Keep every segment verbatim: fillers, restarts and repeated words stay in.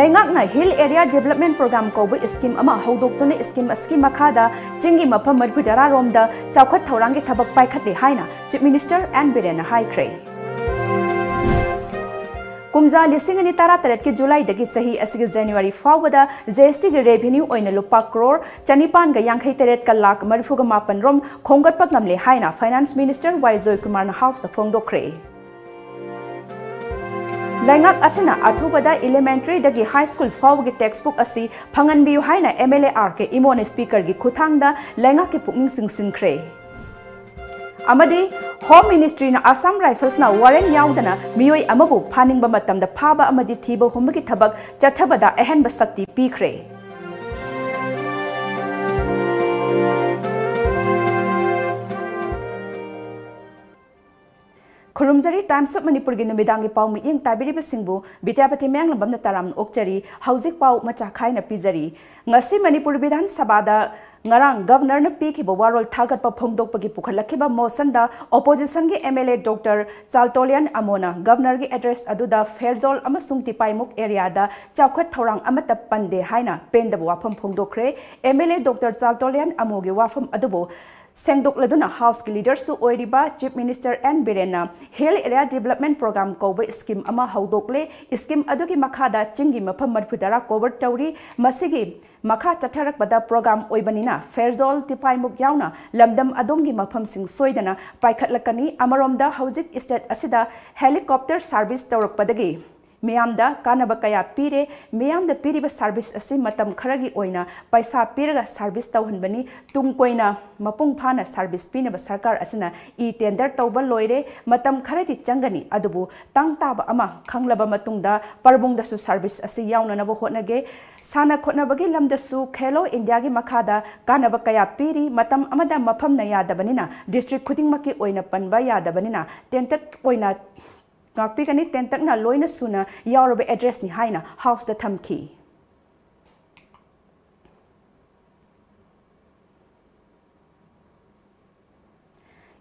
ꯂꯩꯉꯥꯛꯅ Hill Area Development Program ꯀꯧꯕ scheme ꯑꯃ ꯍꯧꯗꯣꯛꯇꯨꯅ scheme ꯑꯁꯤꯒꯤ ꯃꯈꯥꯗ ꯆꯤꯡꯒꯤ ꯃꯐꯝ ꯃꯔꯤꯐꯨ ꯇꯔꯥ ꯔꯣꯝꯗ ꯆꯥꯎꯈꯠ ꯊꯧꯔꯥꯡꯒꯤ ꯊꯕꯛ ꯄꯥꯏꯈꯠꯂꯦ ꯍꯥꯏꯅ Chief Minister N ꯕꯤꯔꯦꯟꯅ ꯍꯥꯏꯈ꯭ꯔꯦ꯫ ꯀꯨꯝꯖꯥ ꯂꯤꯁꯤꯡ ꯑꯅꯤ ꯇꯔꯥ ꯇꯔꯦꯠꯀꯤ ꯖꯨꯂꯥꯏꯗꯒꯤ ꯆꯍꯤ ꯑꯁꯤꯒꯤ ꯖꯅꯋꯥꯔꯤ ꯐꯥꯎꯕꯗ G S T ꯒꯤ revenue ꯑꯣꯏꯅ ꯂꯨꯄꯥ ꯀ꯭ꯔꯣꯔ ꯆꯅꯤꯄꯥꯟꯒ ꯌꯥꯡꯈꯩ ꯇꯔꯦꯠꯀ ꯂꯥꯈ ꯃꯔꯤꯐꯨꯒ ꯃꯥꯄꯟ ꯔꯣꯝ ꯈꯣꯝꯒꯠꯄ ꯉꯝꯂꯦ ꯍꯥꯏꯅ Finance Minister ꯋꯥꯏ ꯖꯣꯏꯀꯨꯃꯥꯔꯅ House ꯇ ꯐꯣꯡꯗꯣꯛꯈ꯭ꯔꯦ꯫ ꯂꯩꯉꯥꯛ ꯑꯁꯤꯅ ꯑꯊꯨꯕꯗ elementary ꯗꯒꯤ high school ꯐꯥꯎꯕꯒꯤ textbook ꯑꯁꯤ ꯐꯪꯍꯟꯕꯤꯌꯨ ꯍꯥꯏꯅ M L A R K ꯏꯃꯣꯅ Speaker ꯒꯤ ꯈꯨꯠꯊꯥꯡꯗ ꯂꯩꯉꯥꯛꯀꯤ ꯄꯨꯛꯅꯤꯡ ꯆꯤꯡꯁꯤꯟꯈ꯭ꯔꯦ꯫ ꯑꯃꯗꯤ Home Ministry ꯅ Assam Rifles ꯅ warrant ꯌꯥꯎꯗꯅ ꯃꯤꯑꯣꯏ ꯑꯃꯕꯨ ꯐꯥꯅꯤꯡꯕ ꯃꯇꯝꯗ ꯐꯥꯕ ꯑꯃꯗꯤ ꯊꯤꯕ ꯍꯨꯝꯕꯒꯤ ꯊꯕꯛ ꯆꯠꯊꯕꯗ ꯑꯍꯦꯟꯕ ꯁꯛꯇꯤ ꯄꯤꯈ꯭ꯔꯦ꯫ ꯈꯨꯔꯨꯝꯖꯔꯤ, Times of ꯃꯅꯤꯄꯨꯔꯒꯤ ꯅꯨꯃꯤꯗꯥꯡꯒꯤ ꯄꯥꯎ ꯃꯤꯠꯌꯦꯡ ꯇꯥꯕꯤꯔꯤꯕꯁꯤꯡꯕꯨ ꯕꯤꯗ꯭ꯌꯥꯄꯇꯤ ꯃꯌꯥꯡꯂꯝꯕꯝꯅ ꯇꯔꯥꯝꯅ ꯑꯣꯛꯆꯔꯤ꯫ ꯍꯧꯖꯤꯛ ꯄꯥꯎ ꯃꯆꯥ ꯈꯥꯏꯅ ꯄꯤꯖꯔꯤ꯫ ꯉꯁꯤ ꯃꯅꯤꯄꯨꯔ ꯕꯤꯙꯥꯟ ꯁꯚꯥꯗ ꯉꯔꯥꯡ Governor ꯅ ꯄꯤꯈꯤꯕ ꯋꯥꯔꯣꯜ ꯊꯥꯒꯠꯄ ꯐꯣꯡꯗꯣꯛꯄꯒꯤ ꯄꯨꯈꯠꯂꯛꯈꯤꯕ motion ꯗ opposition ꯒꯤ M L A Doctor ꯆꯥꯜꯇꯣꯂꯤꯌꯥꯟ ꯑꯃꯣꯅ Governor ꯒꯤ address ꯑꯗꯨꯗ ꯐꯦꯔꯖꯣꯜ ꯑꯃꯁꯨꯡ ꯇꯤꯄꯥꯏꯃꯨꯛ area ꯗ ꯆꯥꯎꯈꯠ ꯊꯧꯔꯥꯡ ꯑꯃꯠꯇ ꯄꯟꯗꯦ ꯍꯥꯏꯅ ꯄꯦꯟꯗꯕ ꯋꯥꯐꯝ ꯐꯣꯡꯗꯣꯛꯈ꯭ꯔꯦ꯫ M L A Doctor ꯆꯥꯜꯇꯣꯂꯤꯌꯥꯟ ꯑꯃꯣꯒꯤ ꯋꯥꯐꯝ ꯑꯗꯨꯕꯨ ꯁꯦꯡꯗꯣꯛꯂꯗꯨꯅ House ꯀꯤ leader ꯁꯨ ꯑꯣꯏꯔꯤꯕ Chief Minister N ꯕꯤꯔꯦꯟꯅ Hill Area Development Program ꯀꯧꯕ scheme ꯑꯃ ꯍꯧꯗꯣꯛꯂꯦ꯫ Scheme ꯑꯗꯨꯒꯤ ꯃꯈꯥꯗ ꯆꯤꯡꯒꯤ ꯃꯐꯝ ꯃꯔꯤꯐꯨ ꯇꯔꯥ cover ꯇꯧꯔꯤ꯫ ꯃꯁꯤꯒꯤ ꯃꯈꯥ ꯆꯠꯊꯔꯛꯄꯗ program ꯑꯣꯏꯕꯅꯤꯅ ꯐꯦꯔꯖꯣꯜ ꯇꯤꯄꯥꯏꯃꯨꯛ ꯌꯥꯎꯅ ꯂꯝꯗꯝ ꯑꯗꯣꯝꯒꯤ ꯃꯐꯝꯁꯤꯡ ꯁꯣꯏꯗꯅ ꯄꯥꯏꯈꯠꯂꯛꯀꯅꯤ꯫ ꯑꯃꯔꯣꯝꯗ ꯍꯧꯖꯤꯛ state ꯑꯁꯤꯗ helicopter service ꯇꯧꯔꯛꯄꯗꯒꯤ ꯃꯤꯌꯥꯝꯗ ꯀꯥꯟꯅꯕ ꯀꯌꯥ ꯄꯤꯔꯦ꯫ ꯃꯤꯌꯥꯝꯗ ꯄꯤꯔꯤꯕ service ꯑꯁꯤ ꯃꯇꯝ ꯈꯔꯒꯤ ꯑꯣꯏꯅ ꯄꯩꯁꯥ ꯄꯤꯔꯒ service ꯇꯧꯍꯟꯕꯅꯤ꯫ ꯇꯨꯡ ꯀꯣꯏꯅ ꯃꯄꯨꯡ ꯐꯥꯅ service ꯄꯤꯅꯕ ꯁꯔꯀꯥꯔ ꯑꯁꯤꯅ e-tender ꯇꯧꯕ ꯂꯣꯏꯔꯦ꯫ ꯃꯇꯝ ꯈꯔꯗꯤ ꯆꯪꯒꯅꯤ, ꯑꯗꯨꯕꯨ ꯇꯥꯡ ꯇꯥꯕ ꯑꯃ ꯈꯪꯂꯕ ꯃꯇꯨꯡꯗ ꯄꯔꯕꯨꯡꯗꯁꯨ service ꯑꯁꯤ ꯌꯥꯎꯅꯅꯕ ꯍꯣꯠꯅꯒꯦ꯫ ꯁꯥꯟꯅ ꯈꯣꯠꯅꯕꯒꯤ ꯂꯝꯗꯁꯨ ꯈꯦꯂꯣ ꯏꯟꯗꯤꯌꯥꯒꯤ ꯃꯈꯥꯗ ꯀꯥꯟꯅꯕ ꯀꯌꯥ ꯄꯤꯔꯤ꯫ ꯃꯇꯝ ꯑꯃꯗ ꯃꯐꯝꯅ ꯌꯥꯗꯕꯅꯤꯅ, district ꯈꯨꯗꯤꯡꯃꯛꯀꯤ ꯑꯣꯏꯅ ꯄꯟꯕ ꯌꯥꯗꯕꯅꯤꯅ, ꯇꯦꯟꯇꯛ ꯑꯣꯏꯅ ꯉꯥꯛꯄꯤꯒꯅꯤ, ꯇꯦꯟꯇꯛꯅ ꯂꯣꯏꯅ ꯁꯨꯅ ꯌꯥꯎꯔꯕ address ꯅꯤ ꯍꯥꯏꯅ House ꯇ ꯊꯝꯈꯤ꯫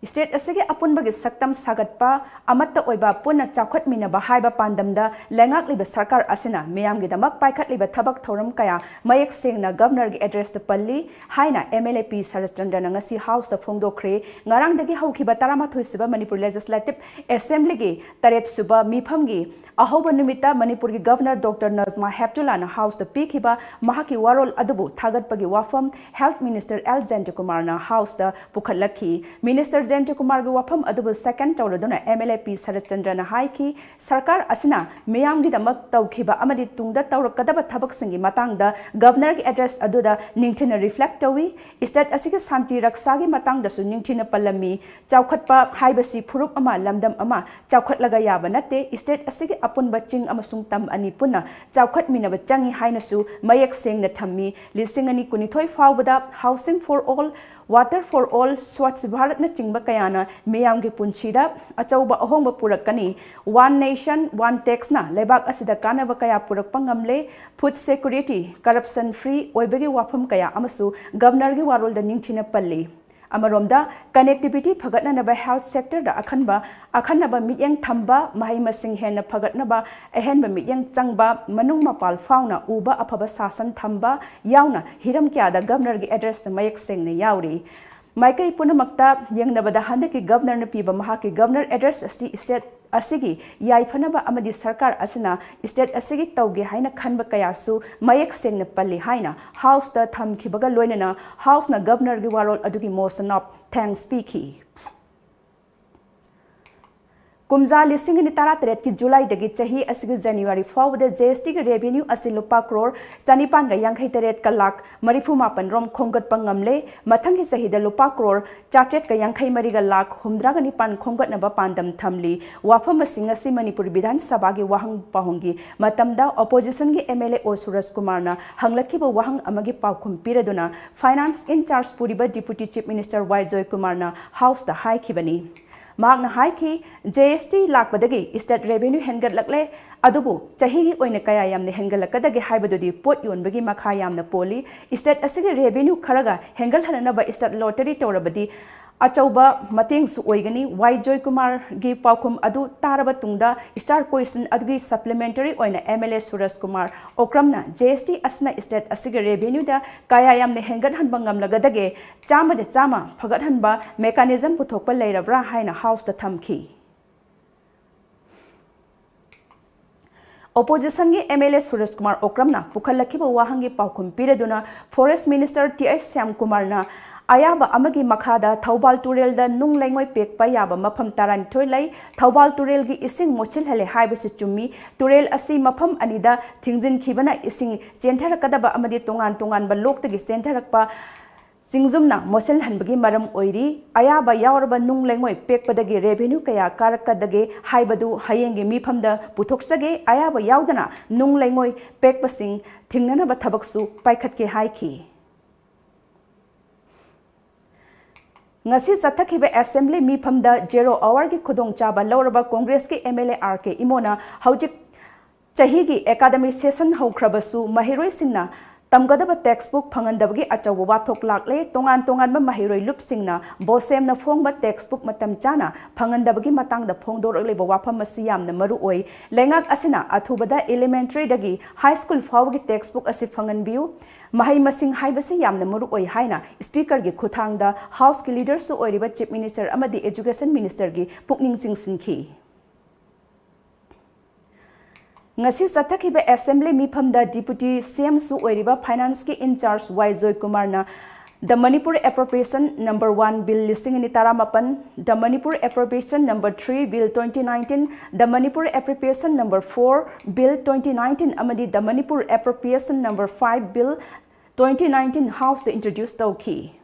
ꯁ꯭ꯇꯦꯠ ꯑꯁꯤꯒꯤ ꯑꯄꯨꯟꯕꯒꯤ ꯁꯛꯇꯝ ꯁꯥꯒꯠꯄ, ꯑꯃꯠꯇ ꯑꯣꯏꯕ, ꯄꯨꯟꯅ ꯆꯥꯎꯈꯠꯃꯤꯟꯅꯕ ꯍꯥꯏꯕ ꯄꯥꯟꯗꯝꯗ ꯂꯩꯉꯥꯛꯂꯤꯕ ꯁꯔꯀꯥꯔ ꯑꯁꯤꯅ ꯃꯤꯌꯥꯝꯒꯤꯗꯃꯛ ꯄꯥꯏꯈꯠꯂꯤꯕ ꯊꯕꯛ ꯊꯧꯔꯝ ꯀꯌꯥ ꯃꯌꯦꯛ ꯁꯦꯡꯅ ꯒꯕꯔꯅꯔꯒꯤ ꯑꯦꯗ꯭ꯔꯦꯁꯇ ꯄꯜꯂꯤ ꯍꯥꯏꯅ MLA P ꯁꯔꯠꯆꯟꯗ꯭ꯔꯅ ꯉꯁꯤ ꯍꯥꯎꯁꯇ ꯐꯣꯡꯗꯣꯛꯈ꯭ꯔꯦ꯫ ꯉꯔꯥꯡꯗꯒꯤ ꯍꯧꯈꯤꯕ ꯇꯔꯥꯃꯥꯊꯣꯏ ꯁꯨꯕ ꯃꯅꯤꯄꯨꯔ ꯂꯦꯖꯤꯁꯂꯦꯇꯤꯕ ꯑꯦꯁꯦꯝꯕ꯭ꯂꯤꯒꯤ ꯇꯔꯦꯠ ꯁꯨꯕ ꯃꯤꯐꯝꯒꯤ ꯑꯍꯧꯕ ꯅꯨꯃꯤꯠꯇ ꯃꯅꯤꯄꯨꯔꯒꯤ ꯒꯕꯔꯅꯔ ꯗꯣꯛꯇꯔ ꯅꯖꯃꯥ ꯍꯦꯞꯇꯨꯂꯥꯅ ꯍꯥꯎꯁꯇ ꯄꯤꯈꯤꯕ ꯃꯍꯥꯛꯀꯤ ꯋꯥꯔꯣꯜ ꯑꯗꯨꯕꯨ ꯊꯥꯒꯠꯄꯒꯤ ꯋꯥꯐꯝ ꯍꯦꯜꯊ ꯃꯤꯅꯤꯁꯇꯔ ꯑꯦꯜ ꯖꯌꯟꯇꯀꯨꯃꯥꯔꯅ ꯍꯥꯎꯁꯇ ꯄꯨꯈꯠꯂꯛꯈꯤ꯫ ꯃꯤꯅꯤꯁꯇꯔ ꯖꯌꯟꯇꯀꯨꯃꯥꯔꯒꯤ ꯋꯥꯐꯝ ꯑꯗꯨꯕꯨ ꯁꯦꯀꯦꯟ ꯇꯧꯔꯗꯨꯅ MLA P ꯁꯔꯠꯆꯟꯗ꯭ꯔꯅ ꯍꯥꯏꯈꯤ, ꯁꯔꯀꯥꯔ ꯑꯁꯤꯅ ꯃꯤꯌꯥꯝꯒꯤꯗꯃꯛ ꯇꯧꯈꯤꯕ ꯑꯃꯗꯤ ꯇꯨꯡꯗ ꯇꯧꯔꯛꯀꯗꯕ ꯊꯕꯛꯁꯤꯡꯒꯤ ꯃꯇꯥꯡꯗ ꯒꯕꯔꯅꯔꯒꯤ ꯑꯦꯗ꯭ꯔꯦꯁ ꯑꯗꯨꯗ ꯅꯤꯡꯊꯤꯅ ꯔꯤꯐ꯭ꯂꯦꯛ ꯇꯧꯏ꯫ ꯁ꯭ꯇꯦꯠ ꯑꯁꯤꯒꯤ ꯁꯥꯟꯇꯤ ꯔꯛꯁꯥꯒꯤ ꯃꯇꯥꯡꯗꯁꯨ ꯅꯤꯡꯊꯤꯅ ꯄꯜꯂꯝꯃꯤ꯫ ꯆꯥꯎꯈꯠꯄ ꯍꯥꯏꯕꯁꯤ ꯐꯨꯔꯨꯞ ꯑꯃ, ꯂꯝꯗꯝ ꯑꯃ ꯆꯥꯎꯈꯠꯂꯒ ꯌꯥꯕ ꯅꯠꯇꯦ꯫ ꯁ꯭ꯇꯦꯠ ꯑꯁꯤꯒꯤ ꯑꯄꯨꯟꯕ ꯆꯤꯡ ꯑꯃꯁꯨꯡ ꯇꯝ ꯑꯅꯤ ꯄꯨꯟꯅ ꯆꯥꯎꯈꯠꯃꯤꯟꯅꯕ ꯆꯪꯏ ꯍꯥꯏꯅꯁꯨ ꯃꯌꯦꯛ ꯁꯦꯡꯅ ꯊꯝꯃꯤ꯫ ꯂꯤꯁꯤꯡ ꯑꯅꯤ ꯀꯨꯟꯅꯤꯊꯣꯏ ꯐꯥꯎꯕꯗ Housing for All, Water for All, Swachh Bharatꯅꯆꯤꯡꯕ ꯀꯌꯥꯅ ꯃꯤꯌꯥꯝꯒꯤ ꯄꯨꯟꯁꯤꯗ ꯑꯆꯧꯕ ꯑꯍꯣꯡꯕ ꯄꯨꯔꯛꯀꯅꯤ꯫ One Nation, One Taxꯅ ꯂꯩꯕꯥꯛ ꯑꯁꯤꯗ ꯀꯥꯟꯅꯕ ꯀꯌꯥ ꯄꯨꯔꯛꯄ ꯉꯝꯂꯦ꯫ Food security, corruption free ꯑꯣꯏꯕꯒꯤ ꯋꯥꯐꯝ ꯀꯌꯥ ꯑꯃꯁꯨ ꯒꯕꯔꯅꯔꯒꯤ ꯋꯥꯔꯣꯜꯗ ꯅꯤꯡꯊꯤꯅ ꯄꯜꯂꯤ꯫ ꯑꯃꯔꯣꯝꯗ, connectivity ꯐꯒꯠꯅꯅꯕ health sectorꯗ ꯑꯈꯟꯕ, ꯑꯈꯟꯅꯕ ꯃꯤꯠꯌꯦꯡ ꯊꯝꯕ, ꯃꯍꯩ ꯃꯁꯤꯡ ꯍꯦꯟꯅ ꯐꯒꯠꯅꯕ ꯑꯍꯦꯟꯕ ꯃꯤꯠꯌꯦꯡ ꯆꯪꯕ, ꯃꯅꯨꯡ ꯃꯄꯥꯜ ꯐꯥꯎꯅ ꯎꯕ ꯑꯐꯕ ꯁꯥꯁꯟ ꯊꯝꯕ ꯌꯥꯎꯅ ꯍꯤꯔꯝ ꯀꯌꯥꯗ ꯒꯕꯔꯅꯔꯒꯤ ꯑꯦꯗ꯭ꯔꯦꯁꯇ ꯃꯌꯦꯛ ꯁꯦꯡꯅ ꯌꯥꯎꯔꯤ꯫ ꯃꯥꯏꯀꯩ ꯄꯨꯝꯅꯃꯛꯇ ꯌꯦꯡꯅꯕꯗ ꯍꯟꯗꯛꯀꯤ ꯒꯕꯔꯅꯔꯅ ꯄꯤꯕ ꯃꯍꯥꯛꯀꯤ ꯒꯕꯔꯅꯔ ꯑꯦꯗ꯭ꯔꯦꯁ ꯑꯁꯤ ꯁ꯭ꯇꯦꯠ ꯑꯁꯤꯒꯤ ꯌꯥꯏꯐꯅꯕ ꯑꯃꯗꯤ ꯁꯔꯀꯥꯔ ꯑꯁꯤꯅ ꯁ꯭ꯇꯦꯠ ꯑꯁꯤꯒꯤ ꯇꯧꯒꯦ ꯍꯥꯏꯅ ꯈꯟꯕ ꯀꯌꯥꯁꯨ ꯃꯌꯦꯛ ꯁꯦꯡꯅ ꯄꯜꯂꯤ ꯍꯥꯏꯅ ꯍꯥꯎꯁꯇ ꯊꯝꯈꯤꯕꯒ ꯂꯣꯏꯅꯅ ꯍꯥꯎꯁꯅ ꯒꯕꯔꯅꯔꯒꯤ ꯋꯥꯔꯣꯜ ꯑꯗꯨꯒꯤ motion of thanks ꯄꯤꯈꯤ꯫ ꯀꯨꯝꯖꯥ ꯂꯤꯁꯤꯡ ꯑꯅꯤ ꯇꯔꯥꯇꯔꯦꯠꯀꯤ ꯖꯨꯂꯥꯏꯗꯒꯤ ꯆꯍꯤ ꯑꯁꯤꯒꯤ ꯖꯅꯋꯥꯔꯤ ꯐꯥꯎꯕꯗ GSTꯒꯤ revenue ꯑꯁꯤ ꯂꯨꯄꯥ ꯀ꯭ꯔꯣꯔ ꯆꯅꯤꯄꯥꯟꯒ ꯌꯥꯡꯈꯩ ꯇꯔꯦꯠꯀ ꯂꯥꯈ ꯃꯔꯤꯐꯨ ꯃꯥꯄꯟ ꯔꯣꯝ ꯈꯣꯝꯒꯠꯄ ꯉꯝꯂꯦ꯫ ꯃꯊꯪꯒꯤ ꯆꯍꯤꯗ ꯂꯨꯄꯥ ꯀ꯭ꯔꯣꯔ ꯆꯥꯇ꯭ꯔꯦꯠꯀ ꯌꯥꯡꯈꯩ ꯃꯔꯤꯒ ꯂꯥꯈ ꯍꯨꯝꯗ꯭ꯔꯥꯒ ꯅꯤꯄꯥꯟ ꯈꯣꯝꯒꯠꯅꯕ ꯄꯥꯟꯗꯝ ꯊꯝꯂꯤ꯫ ꯋꯥꯐꯝ ꯑꯁꯤ ꯉꯁꯤ ꯃꯅꯤꯄꯨꯔ ꯕꯤꯙꯥꯟ ꯁꯚꯥꯒꯤ ꯋꯥꯍꯪ ꯄꯥꯎꯍꯪꯒꯤ ꯃꯇꯝꯗ oppositionꯒꯤ MLA O ꯁꯨꯔꯖ ꯀꯨꯃꯥꯔꯅ ꯍꯪꯂꯛꯈꯤꯕ ꯋꯥꯍꯪ ꯑꯃꯒꯤ ꯄꯥꯎꯈꯨꯝ ꯄꯤꯔꯗꯨꯅ finance in charge ꯄꯨꯔꯤꯕ Deputy Chief Minister Y ꯖꯣꯏꯀꯨꯃꯥꯔꯅ ꯍꯥꯎꯁꯇ ꯍꯥꯏꯈꯤꯕꯅꯤ꯫ ꯃꯍꯥꯛꯅ ꯍꯥꯏꯈꯤ, GST ꯂꯥꯛꯄꯗꯒꯤ state revenue ꯍꯦꯟꯒꯠꯂꯛꯂꯦ, ꯑꯗꯨꯕꯨ ꯆꯍꯤꯒꯤ ꯑꯣꯏꯅ ꯀꯌꯥ ꯌꯥꯝꯅ ꯍꯦꯟꯒꯠꯂꯛꯀꯗꯒꯦ ꯍꯥꯏꯕꯗꯨꯗꯤ ꯄꯣꯠ ꯌꯣꯟꯕꯒꯤ ꯃꯈꯥ ꯌꯥꯝꯅ ꯄꯣꯜꯂꯤ꯫ State ꯑꯁꯤꯒꯤ revenue ꯈꯔꯒ ꯍꯦꯟꯒꯠꯍꯟꯅꯅꯕ state lottery ꯇꯧꯔꯕꯗꯤ ꯑꯆꯧꯕ ꯃꯇꯦꯡꯁꯨ ꯑꯣꯏꯒꯅꯤ꯫ ꯋꯥꯏ ꯖꯣꯏꯀꯨꯃꯥꯔꯒꯤ ꯄꯥꯎꯈꯨꯝ ꯑꯗꯨ ꯇꯥꯔꯕ ꯇꯨꯡꯗ Star Question ꯑꯗꯨꯒꯤ supplementary ꯑꯣꯏꯅ M L A Suraj Kumar ꯑꯣꯀ꯭ꯔꯝꯅ G S T ꯑꯁꯤꯅ state ꯑꯁꯤꯒꯤ revenue ꯗ ꯀꯌꯥ ꯌꯥꯝꯅ ꯍꯦꯟꯒꯠꯍꯟꯕ ꯉꯝꯂꯒꯗꯒꯦ, ꯆꯥꯝꯃꯗ ꯆꯥꯝꯃ ꯐꯒꯠꯍꯟꯕ mechanism ꯄꯨꯊꯣꯛꯄ ꯂꯩꯔꯕ꯭ꯔꯥ ꯍꯥꯏꯅ House ꯇ ꯊꯝꯈꯤ꯫ Opposition ꯒꯤ M L A ꯁꯨꯔꯖ ꯀꯨꯃꯥꯔ ꯑꯣꯀ꯭ꯔꯝꯅ ꯄꯨꯈꯠꯂꯛꯈꯤꯕ ꯋꯥꯍꯪꯒꯤ ꯄꯥꯎꯈꯨꯝ ꯄꯤꯔꯗꯨꯅ Forest Minister T H Shyam ꯀꯨꯃꯥꯔꯅ ꯑꯌꯥꯕ ꯑꯃꯒꯤ ꯃꯈꯥꯗ ꯊꯧꯕꯥꯜ ꯇꯨꯔꯦꯜꯗ ꯅꯨꯡ ꯂꯩꯉꯣꯏ ꯄꯦꯛꯄ ꯌꯥꯕ ꯃꯐꯝ ꯇꯔꯥꯅꯤꯊꯣꯏ ꯂꯩ꯫ ꯊꯧꯕꯥꯜ ꯇꯨꯔꯦꯜꯒꯤ ꯏꯁꯤꯡ ꯃꯣꯠꯁꯤꯜꯍꯜꯂꯦ ꯍꯥꯏꯕꯁꯤ ꯆꯨꯝꯃꯤ꯫ ꯇꯨꯔꯦꯜ ꯑꯁꯤ ꯃꯐꯝ ꯑꯅꯤꯗ ꯊꯤꯡꯖꯤꯟꯈꯤꯕꯅ ꯏꯁꯤꯡ ꯆꯦꯟꯊꯔꯛꯀꯗꯕ ꯑꯃꯗꯤ ꯇꯣꯉꯥꯟ ꯇꯣꯉꯥꯟꯕ ꯂꯣꯛꯇꯒꯤ ꯆꯦꯟꯊꯔꯛꯄ ꯆꯤꯡꯖꯨꯝꯅ ꯃꯣꯠꯁꯤꯜꯍꯟꯕꯒꯤ ꯃꯔꯝ ꯑꯣꯏꯔꯤ꯫ ꯑꯌꯥꯕ ꯌꯥꯎꯔꯕ ꯅꯨꯡ ꯂꯩꯉꯣꯏ ꯄꯦꯛꯄꯗꯒꯤ revenue ꯀꯌꯥ ꯀꯥꯔꯛꯀꯗꯒꯦ ꯍꯥꯏꯕꯗꯨ ꯍꯌꯦꯡꯒꯤ ꯃꯤꯐꯝꯗ ꯄꯨꯊꯣꯛꯆꯒꯦ꯫ ꯑꯌꯥꯕ ꯌꯥꯎꯗꯅ ꯅꯨꯡ ꯂꯩꯉꯣꯏ ꯄꯦꯛꯄꯁꯤꯡ ꯊꯤꯡꯅꯅꯕ ꯊꯕꯛꯁꯨ ꯄꯥꯏꯈꯠꯀꯦ ꯍꯥꯏꯈꯤ꯫ ꯉꯁꯤ ꯆꯠꯊꯈꯤꯕ assembly ꯃꯤꯐꯝꯗ zero hour ꯒꯤ ꯈꯨꯗꯣꯡꯆꯥꯕ ꯂꯧꯔꯕ Congress ꯀꯤ M L A R K ꯏꯃꯣꯅ ꯍꯧꯖꯤꯛ ꯆꯍꯤꯒꯤ academic session ꯍꯧꯈ꯭ꯔꯕꯁꯨ ꯃꯍꯩꯔꯣꯏꯁꯤꯡꯅ ꯇꯝꯒꯗꯕ textbook ꯐꯪꯍꯟꯗꯕꯒꯤ ꯑꯆꯧꯕ ꯋꯥꯊꯣꯛ ꯂꯥꯛꯂꯦ꯫ ꯇꯣꯉꯥꯟ ꯇꯣꯉꯥꯟꯕ ꯃꯍꯩꯔꯣꯏ ꯂꯨꯞꯁꯤꯡꯅ BOSEM ꯅ ꯐꯣꯡꯕ textbook ꯃꯇꯝ ꯆꯥꯅ ꯐꯪꯍꯟꯗꯕꯒꯤ ꯃꯇꯥꯡꯗ ꯐꯣꯡꯗꯣꯔꯛꯂꯤꯕ ꯋꯥꯐꯝ ꯑꯁꯤ ꯌꯥꯝꯅ ꯃꯔꯨ ꯑꯣꯏ꯫ ꯂꯩꯉꯥꯛ ꯑꯁꯤꯅ ꯑꯊꯨꯕꯗ elementary ꯗꯒꯤ high school ꯐꯥꯎꯕꯒꯤ textbook ꯑꯁꯤ ꯐꯪꯍꯟꯕꯤꯌꯨ꯫ ꯃꯍꯩ ꯃꯁꯤꯡ ꯍꯥꯏꯕꯁꯤ ꯌꯥꯝꯅ ꯃꯔꯨ ꯑꯣꯏ ꯍꯥꯏꯅ Speaker ꯒꯤ ꯈꯨꯠꯊꯥꯡꯗ House ꯀꯤ leader ꯁꯨ ꯑꯣꯏꯔꯤꯕ Chief Minister ꯑꯃꯗꯤ Education Minister ꯒꯤ ꯄꯨꯛꯅꯤꯡ ꯆꯤꯡꯁꯤꯟꯈꯤ꯫ ꯉꯁꯤ ꯆꯠꯊꯈꯤꯕ assembly ꯃꯤꯐꯝꯗ Deputy C M ꯁꯨ ꯑꯣꯏꯔꯤꯕ Finance ꯀꯤ in charge Y ꯖꯣꯏꯀꯨꯃꯥꯔꯅ The Manipur Appropriation Number One Bill ꯂꯤꯁꯤꯡ ꯑꯅꯤ ꯇꯔꯥꯃꯥꯄꯟ, The Manipur Appropriation Number Three Bill twenty nineteen, The Manipur Appropriation Number Four Bill twenty nineteen ꯑꯃꯗꯤ The Manipur Appropriation Number Five Bill twenty nineteen House ꯇ introduce ꯇꯧꯈꯤ꯫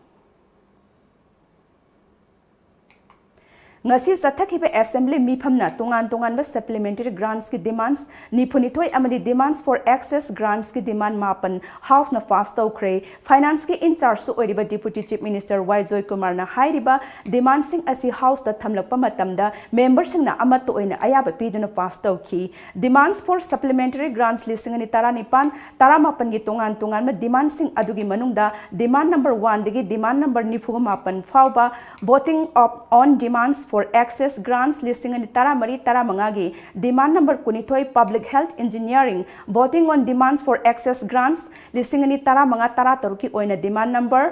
ꯉꯁꯤ ꯆꯠꯊꯈꯤꯕ assembly ꯃꯤꯐꯝꯅ ꯇꯣꯉꯥꯟ ꯇꯣꯉꯥꯟꯕ supplementary grants ꯀꯤ demands ꯅꯤꯐꯨꯅꯤꯊꯣꯏ ꯑꯃꯗꯤ demands for access grants ꯀꯤ demand ꯃꯥꯄꯟ House ꯅ pass ꯇꯧꯈ꯭ꯔꯦ꯫ Finance ꯀꯤ in charge ꯁꯨ ꯑꯣꯏꯔꯤꯕ Deputy Chief Minister ꯋꯥꯏ ꯖꯣꯏꯀꯨꯃꯥꯔꯅ ꯍꯥꯏꯔꯤꯕ demand ꯁꯤꯡ ꯑꯁꯤ House ꯇ ꯊꯝꯂꯛꯄ ꯃꯇꯝꯗ member ꯁꯤꯡꯅ ꯑꯃꯠꯇ ꯑꯣꯏꯅ ꯑꯌꯥꯕ ꯄꯤꯗꯨꯅ pass ꯇꯧꯈꯤ꯫ Demands for supplementary grants ꯂꯤꯁꯤꯡ ꯑꯅꯤ ꯇꯔꯥꯅꯤꯄꯥꯟ ꯇꯔꯥꯃꯥꯄꯟꯒꯤ ꯇꯣꯉꯥꯟ ꯇꯣꯉꯥꯟꯕ demand ꯁꯤꯡ ꯑꯗꯨꯒꯤ ꯃꯅꯨꯡꯗ demand number one ꯗꯒꯤ demand number ꯅꯤꯐꯨꯒ ꯃꯥꯄꯟ ꯐꯥꯎꯕ voting of on demands for access grants ꯂꯤꯁꯤꯡ ꯑꯅꯤ ꯇꯔꯥꯃꯔꯤ ꯇꯔꯥꯃꯉꯥꯒꯤ demand number ꯀꯨꯟꯅꯤꯊꯣꯏ public health engineering voting on demands for access grants ꯂꯤꯁꯤꯡ ꯑꯅꯤ ꯇꯔꯥꯃꯉꯥ ꯇꯔꯥꯇꯔꯨꯛꯀꯤ ꯑꯣꯏꯅ demand number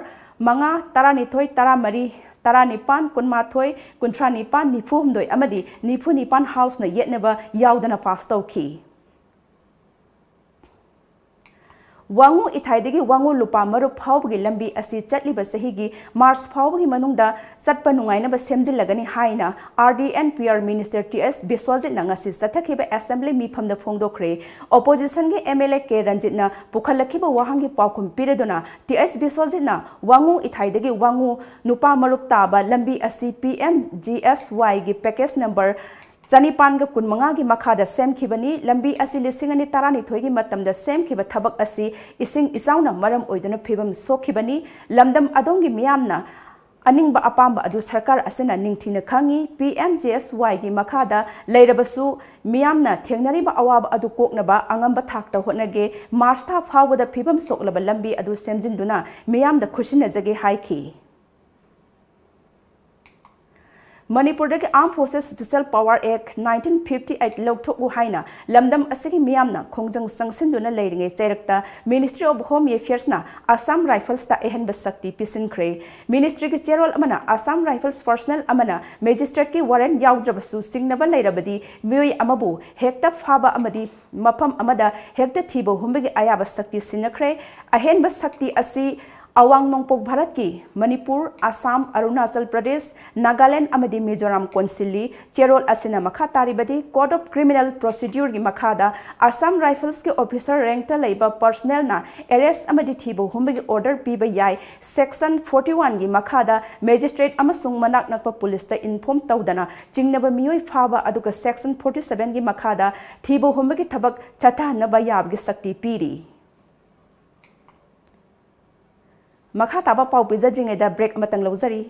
ꯃꯉꯥ, ꯇꯔꯥꯅꯤꯊꯣꯏ, ꯇꯔꯥꯃꯔꯤ, ꯇꯔꯥꯅꯤꯄꯥꯟ, ꯀꯨꯟꯃꯥꯊꯣꯏ, ꯀꯨꯟꯊ꯭ꯔꯥ ꯅꯤꯄꯥꯟ, ꯅꯤꯐꯨ ꯍꯨꯝꯗꯣꯏ ꯑꯃꯗꯤ ꯅꯤꯐꯨ ꯅꯤꯄꯥꯟ House ꯅ ꯌꯦꯠꯅꯕ ꯌꯥꯎꯗꯅ pass ꯇꯧꯈꯤ꯫ ꯋꯥꯉꯨ ꯏꯊꯥꯏꯗꯒꯤ ꯋꯥꯉꯨ ꯂꯨꯄꯥ ꯃꯔꯨꯞ ꯐꯥꯎꯕꯒꯤ ꯂꯝꯕꯤ ꯑꯁꯤ ꯆꯠꯂꯤꯕ ꯆꯍꯤꯒꯤ March ꯐꯥꯎꯕꯒꯤ ꯃꯅꯨꯡꯗ ꯆꯠꯄ ꯅꯨꯡꯉꯥꯏꯅꯕ ꯁꯦꯝꯖꯤꯜꯂꯒꯅꯤ ꯍꯥꯏꯅ R D and P R Minister T S ꯕꯤꯁ꯭ꯋꯖꯤꯠꯅ ꯉꯁꯤ ꯆꯠꯊꯈꯤꯕ assembly ꯃꯤꯐꯝꯗ ꯐꯣꯡꯗꯣꯛꯈ꯭ꯔꯦ꯫ Opposition ꯒꯤ M L A ꯀꯦ ꯔꯟꯖꯤꯠꯅ ꯄꯨꯈꯠꯂꯛꯈꯤꯕ ꯋꯥꯍꯪꯒꯤ ꯄꯥꯎꯈꯨꯝ ꯄꯤꯔꯗꯨꯅ ꯇꯤ ꯑꯦꯁ ꯕꯤꯁ꯭ꯋꯖꯤꯠꯅ ꯋꯥꯉꯨ ꯏꯊꯥꯏꯗꯒꯤ ꯋꯥꯉꯨ ꯅꯨꯄꯥ ꯃꯔꯨꯞ ꯇꯥꯕ ꯂꯝꯕꯤ ꯑꯁꯤ P M G S Y ꯒꯤ package number ꯆꯅꯤꯄꯥꯟꯒ ꯀꯨꯟꯃꯉꯥꯒꯤ ꯃꯈꯥꯗ ꯁꯦꯝꯈꯤꯕꯅꯤ꯫ ꯂꯝꯕꯤ ꯑꯁꯤ ꯂꯤꯁꯤꯡ ꯑꯅꯤ ꯇꯔꯥꯅꯤꯊꯣꯏꯒꯤ ꯃꯇꯝꯗ ꯁꯦꯝꯈꯤꯕ ꯊꯕꯛ ꯑꯁꯤ ꯏꯁꯤꯡ ꯏꯆꯥꯎꯅ ꯃꯔꯝ ꯑꯣꯏꯗꯨꯅ ꯐꯤꯕꯝ ꯁꯣꯛꯈꯤꯕꯅꯤ꯫ ꯂꯝꯗꯝ ꯑꯗꯣꯝꯒꯤ ꯃꯤꯌꯥꯝꯅ ꯑꯅꯤꯡꯕ ꯑꯄꯥꯝꯕ ꯑꯗꯨ ꯁꯔꯀꯥꯔ ꯑꯁꯤꯅ ꯅꯤꯡꯊꯤꯅ ꯈꯪꯏ꯫ P M G S Y ꯒꯤ ꯃꯈꯥꯗ ꯂꯩꯔꯕꯁꯨ ꯃꯤꯌꯥꯝꯅ ꯊꯦꯡꯅꯔꯤꯕ ꯑꯋꯥꯕ ꯑꯗꯨ ꯀꯣꯛꯅꯕ ꯑꯉꯝꯕ ꯊꯥꯛꯇ ꯍꯣꯠꯅꯒꯦ꯫ March ꯊꯥ ꯐꯥꯎꯕꯗ ꯐꯤꯕꯝ ꯁꯣꯛꯂꯕ ꯂꯝꯕꯤ ꯑꯗꯨ ꯁꯦꯝꯖꯤꯟꯗꯨꯅ ꯃꯤꯌꯥꯝꯗ ꯈꯨꯠꯁꯤꯟꯅꯖꯒꯦ ꯍꯥꯏꯈꯤ꯫ ꯃꯅꯤꯄꯨꯔꯗꯒꯤ Armed Forces Special Power Act nineteen fifty eight ꯂꯧꯊꯣꯛꯎ ꯍꯥꯏꯅ ꯂꯝꯗꯝ ꯑꯁꯤꯒꯤ ꯃꯤꯌꯥꯝꯅ ꯈꯣꯡꯖꯪ ꯆꯪꯁꯤꯟꯗꯨꯅ ꯂꯩꯔꯤꯉꯩ ꯆꯩꯔꯛꯇ Ministry of Home Affairs ꯅ Assam Rifles ꯇ ꯑꯍꯦꯟꯕ ꯁꯛꯇꯤ ꯄꯤꯁꯤꯟꯈ꯭ꯔꯦ꯫ Ministry ꯒꯤ ꯆꯦꯔꯣꯜ ꯑꯃꯅ Assam Rifles personnel ꯑꯃꯅ magistrate ꯀꯤ warrant ꯌꯥꯎꯗ꯭ꯔꯕꯁꯨ ꯆꯤꯡꯅꯕ ꯂꯩꯔꯕꯗꯤ ꯃꯤꯑꯣꯏ ꯑꯃꯕꯨ ꯍꯦꯛꯇ ꯐꯥꯕ ꯑꯃꯗꯤ ꯃꯐꯝ ꯑꯃꯗ ꯍꯦꯛꯇ ꯊꯤꯕ ꯍꯨꯝꯕꯒꯤ ꯑꯌꯥꯕ ꯁꯛꯇꯤ ꯁꯤꯟꯅꯈ꯭ꯔꯦ꯫ ꯑꯍꯦꯟꯕ ꯁꯛꯇꯤ ꯑꯁꯤ ꯑꯋꯥꯡ ꯅꯣꯡꯄꯣꯛ ꯚꯥꯔꯠꯀꯤ ꯃꯅꯤꯄꯨꯔ, ꯑꯁꯥꯝ, ꯑꯔꯨꯅꯥꯆꯜ ꯄ꯭ꯔꯗꯦꯁ, ꯅꯥꯒꯥꯂꯦꯟ ꯑꯃꯗꯤ ꯃꯤꯖꯣꯔꯥꯝ ꯀꯣꯟꯁꯤꯜꯂꯤ꯫ ꯆꯦꯔꯣꯜ ꯑꯁꯤꯅ ꯃꯈꯥ ꯇꯥꯔꯤꯕꯗꯤ Code of Criminal Procedureꯒꯤ ꯃꯈꯥꯗ Assam Riflesꯀꯤ officer rankꯇ ꯂꯩꯕ personnelꯅ arrest ꯑꯃꯗꯤ ꯊꯤꯕ ꯍꯨꯝꯕꯒꯤ order ꯄꯤꯕ ꯌꯥꯏ꯫ Section forty oneꯒꯤ ꯃꯈꯥꯗ magistrate ꯑꯃꯁꯨꯡ ꯃꯅꯥꯛ ꯅꯛꯄ policeꯇ inform ꯇꯧꯗꯅ ꯆꯤꯡꯅꯕ ꯃꯤꯑꯣꯏ ꯐꯥꯕ ꯑꯗꯨꯒ Section forty sevenꯒꯤ ꯃꯈꯥꯗ ꯊꯤꯕ ꯍꯨꯝꯕꯒꯤ ꯊꯕꯛ ꯆꯠꯊꯍꯟꯅꯕ ꯌꯥꯕꯒꯤ ꯁꯛꯇꯤ ꯄꯤꯔꯤ꯫ ꯃꯈꯥ ꯇꯥꯕ ꯄꯥꯎ ꯄꯤꯖꯗ꯭ꯔꯤꯉꯩꯗ break ꯑꯃꯇꯪ ꯂꯧꯖꯔꯤ꯫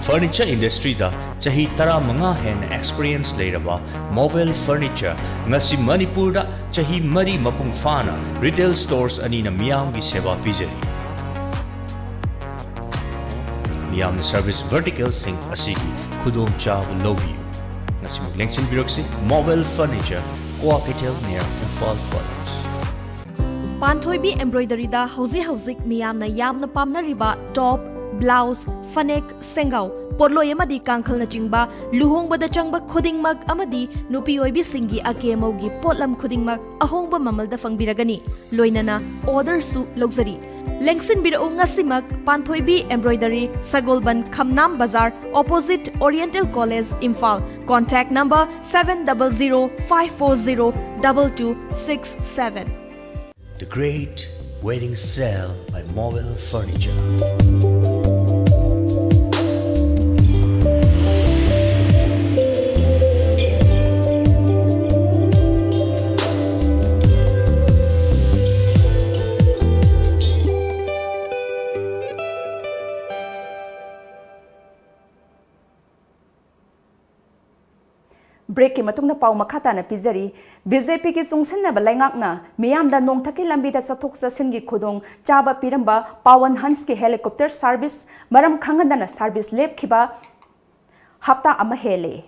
Furniture industryꯗ ꯆꯍꯤ ꯇꯔꯥꯃꯉꯥ ꯍꯦꯟꯅ experience ꯂꯩꯔꯕ Movel Furniture ꯉꯁꯤ ꯃꯅꯤꯄꯨꯔꯗ ꯆꯍꯤ ꯃꯔꯤ ꯃꯄꯨꯡ ꯐꯥꯅ retail stores ꯑꯅꯤꯅ ꯃꯤꯌꯥꯝꯒꯤ ꯁꯦꯕꯥ ꯄꯤꯖꯔꯤ꯫ ꯃꯤꯌꯥꯝꯅ service verticalꯁꯤꯡ ꯑꯁꯤꯒꯤ ꯈꯨꯗꯣꯡꯆꯥꯕ ꯂꯧꯕꯤꯌꯨ꯫ ꯉꯁꯤꯃꯛ ꯂꯦꯡꯁꯤꯟꯕꯤꯔꯛꯁꯤ Movel Furniture, Kwakeithel near Imphal College꯫ ꯄꯥꯟꯊꯣꯏꯕꯤ Embroideryꯗ ꯍꯧꯖꯤꯛ ꯍꯧꯖꯤꯛ ꯃꯤꯌꯥꯝꯅ ꯌꯥꯝꯅ ꯄꯥꯝꯅꯔꯤꯕ top, blouse, ꯐꯅꯦꯛ, ꯁꯦꯡꯒꯥꯎ, ꯄꯣꯠꯂꯣꯏ ꯑꯃꯗꯤ ꯀꯥꯡꯈꯜꯅꯆꯤꯡꯕ ꯂꯨꯍꯣꯡꯕꯗ ꯆꯪꯕ ꯈꯨꯗꯤꯡꯃꯛ ꯑꯃꯗꯤ ꯅꯨꯄꯤ ꯑꯣꯏꯕꯤꯁꯤꯡꯒꯤ ꯑꯀꯦ ꯑꯃꯧꯒꯤ ꯄꯣꯠꯂꯝ ꯈꯨꯗꯤꯡꯃꯛ ꯑꯍꯣꯡꯕ ꯃꯃꯜꯗ ꯐꯪꯕꯤꯔꯒꯅꯤ꯫ ꯂꯣꯏꯅꯅ orderꯁꯨ ꯂꯧꯖꯔꯤ꯫ ꯂꯦꯡꯁꯤꯟꯕꯤꯔꯛꯎ ꯉꯁꯤꯃꯛ ꯄꯥꯟꯊꯣꯏꯕꯤ Embroidery, ꯁꯒꯣꯜꯕꯟ, ꯈꯝꯅꯥꯝ ꯕꯖꯥꯔ, opposite Oriental College, Imphal. Contact number seven double zero five four zero double two six seven. The Great Wedding Sale by Movel Furniture. Breakꯀꯤ ꯃꯇꯨꯡꯗ ꯄꯥꯎ ꯃꯈꯥ ꯇꯥꯅ ꯄꯤꯖꯔꯤ꯫ BJPꯒꯤ ꯆꯨꯡꯁꯤꯟꯅꯕ ꯂꯩꯉꯥꯛꯅ ꯃꯤꯌꯥꯝꯗ ꯅꯣꯡꯊꯛꯀꯤ ꯂꯝꯕꯤꯗ ꯆꯠꯊꯣꯛ ꯆꯠꯁꯤꯟꯒꯤ ꯈꯨꯗꯣꯡ ꯆꯥꯕ ꯄꯤꯔꯝꯕ Pawan Hansꯀꯤ helicopter service ꯃꯔꯝ ꯈꯪꯍꯟꯗꯅ service ꯂꯦꯞꯈꯤꯕ ꯍꯞꯇꯥ ꯑꯃ ꯍꯦꯜꯂꯦ꯫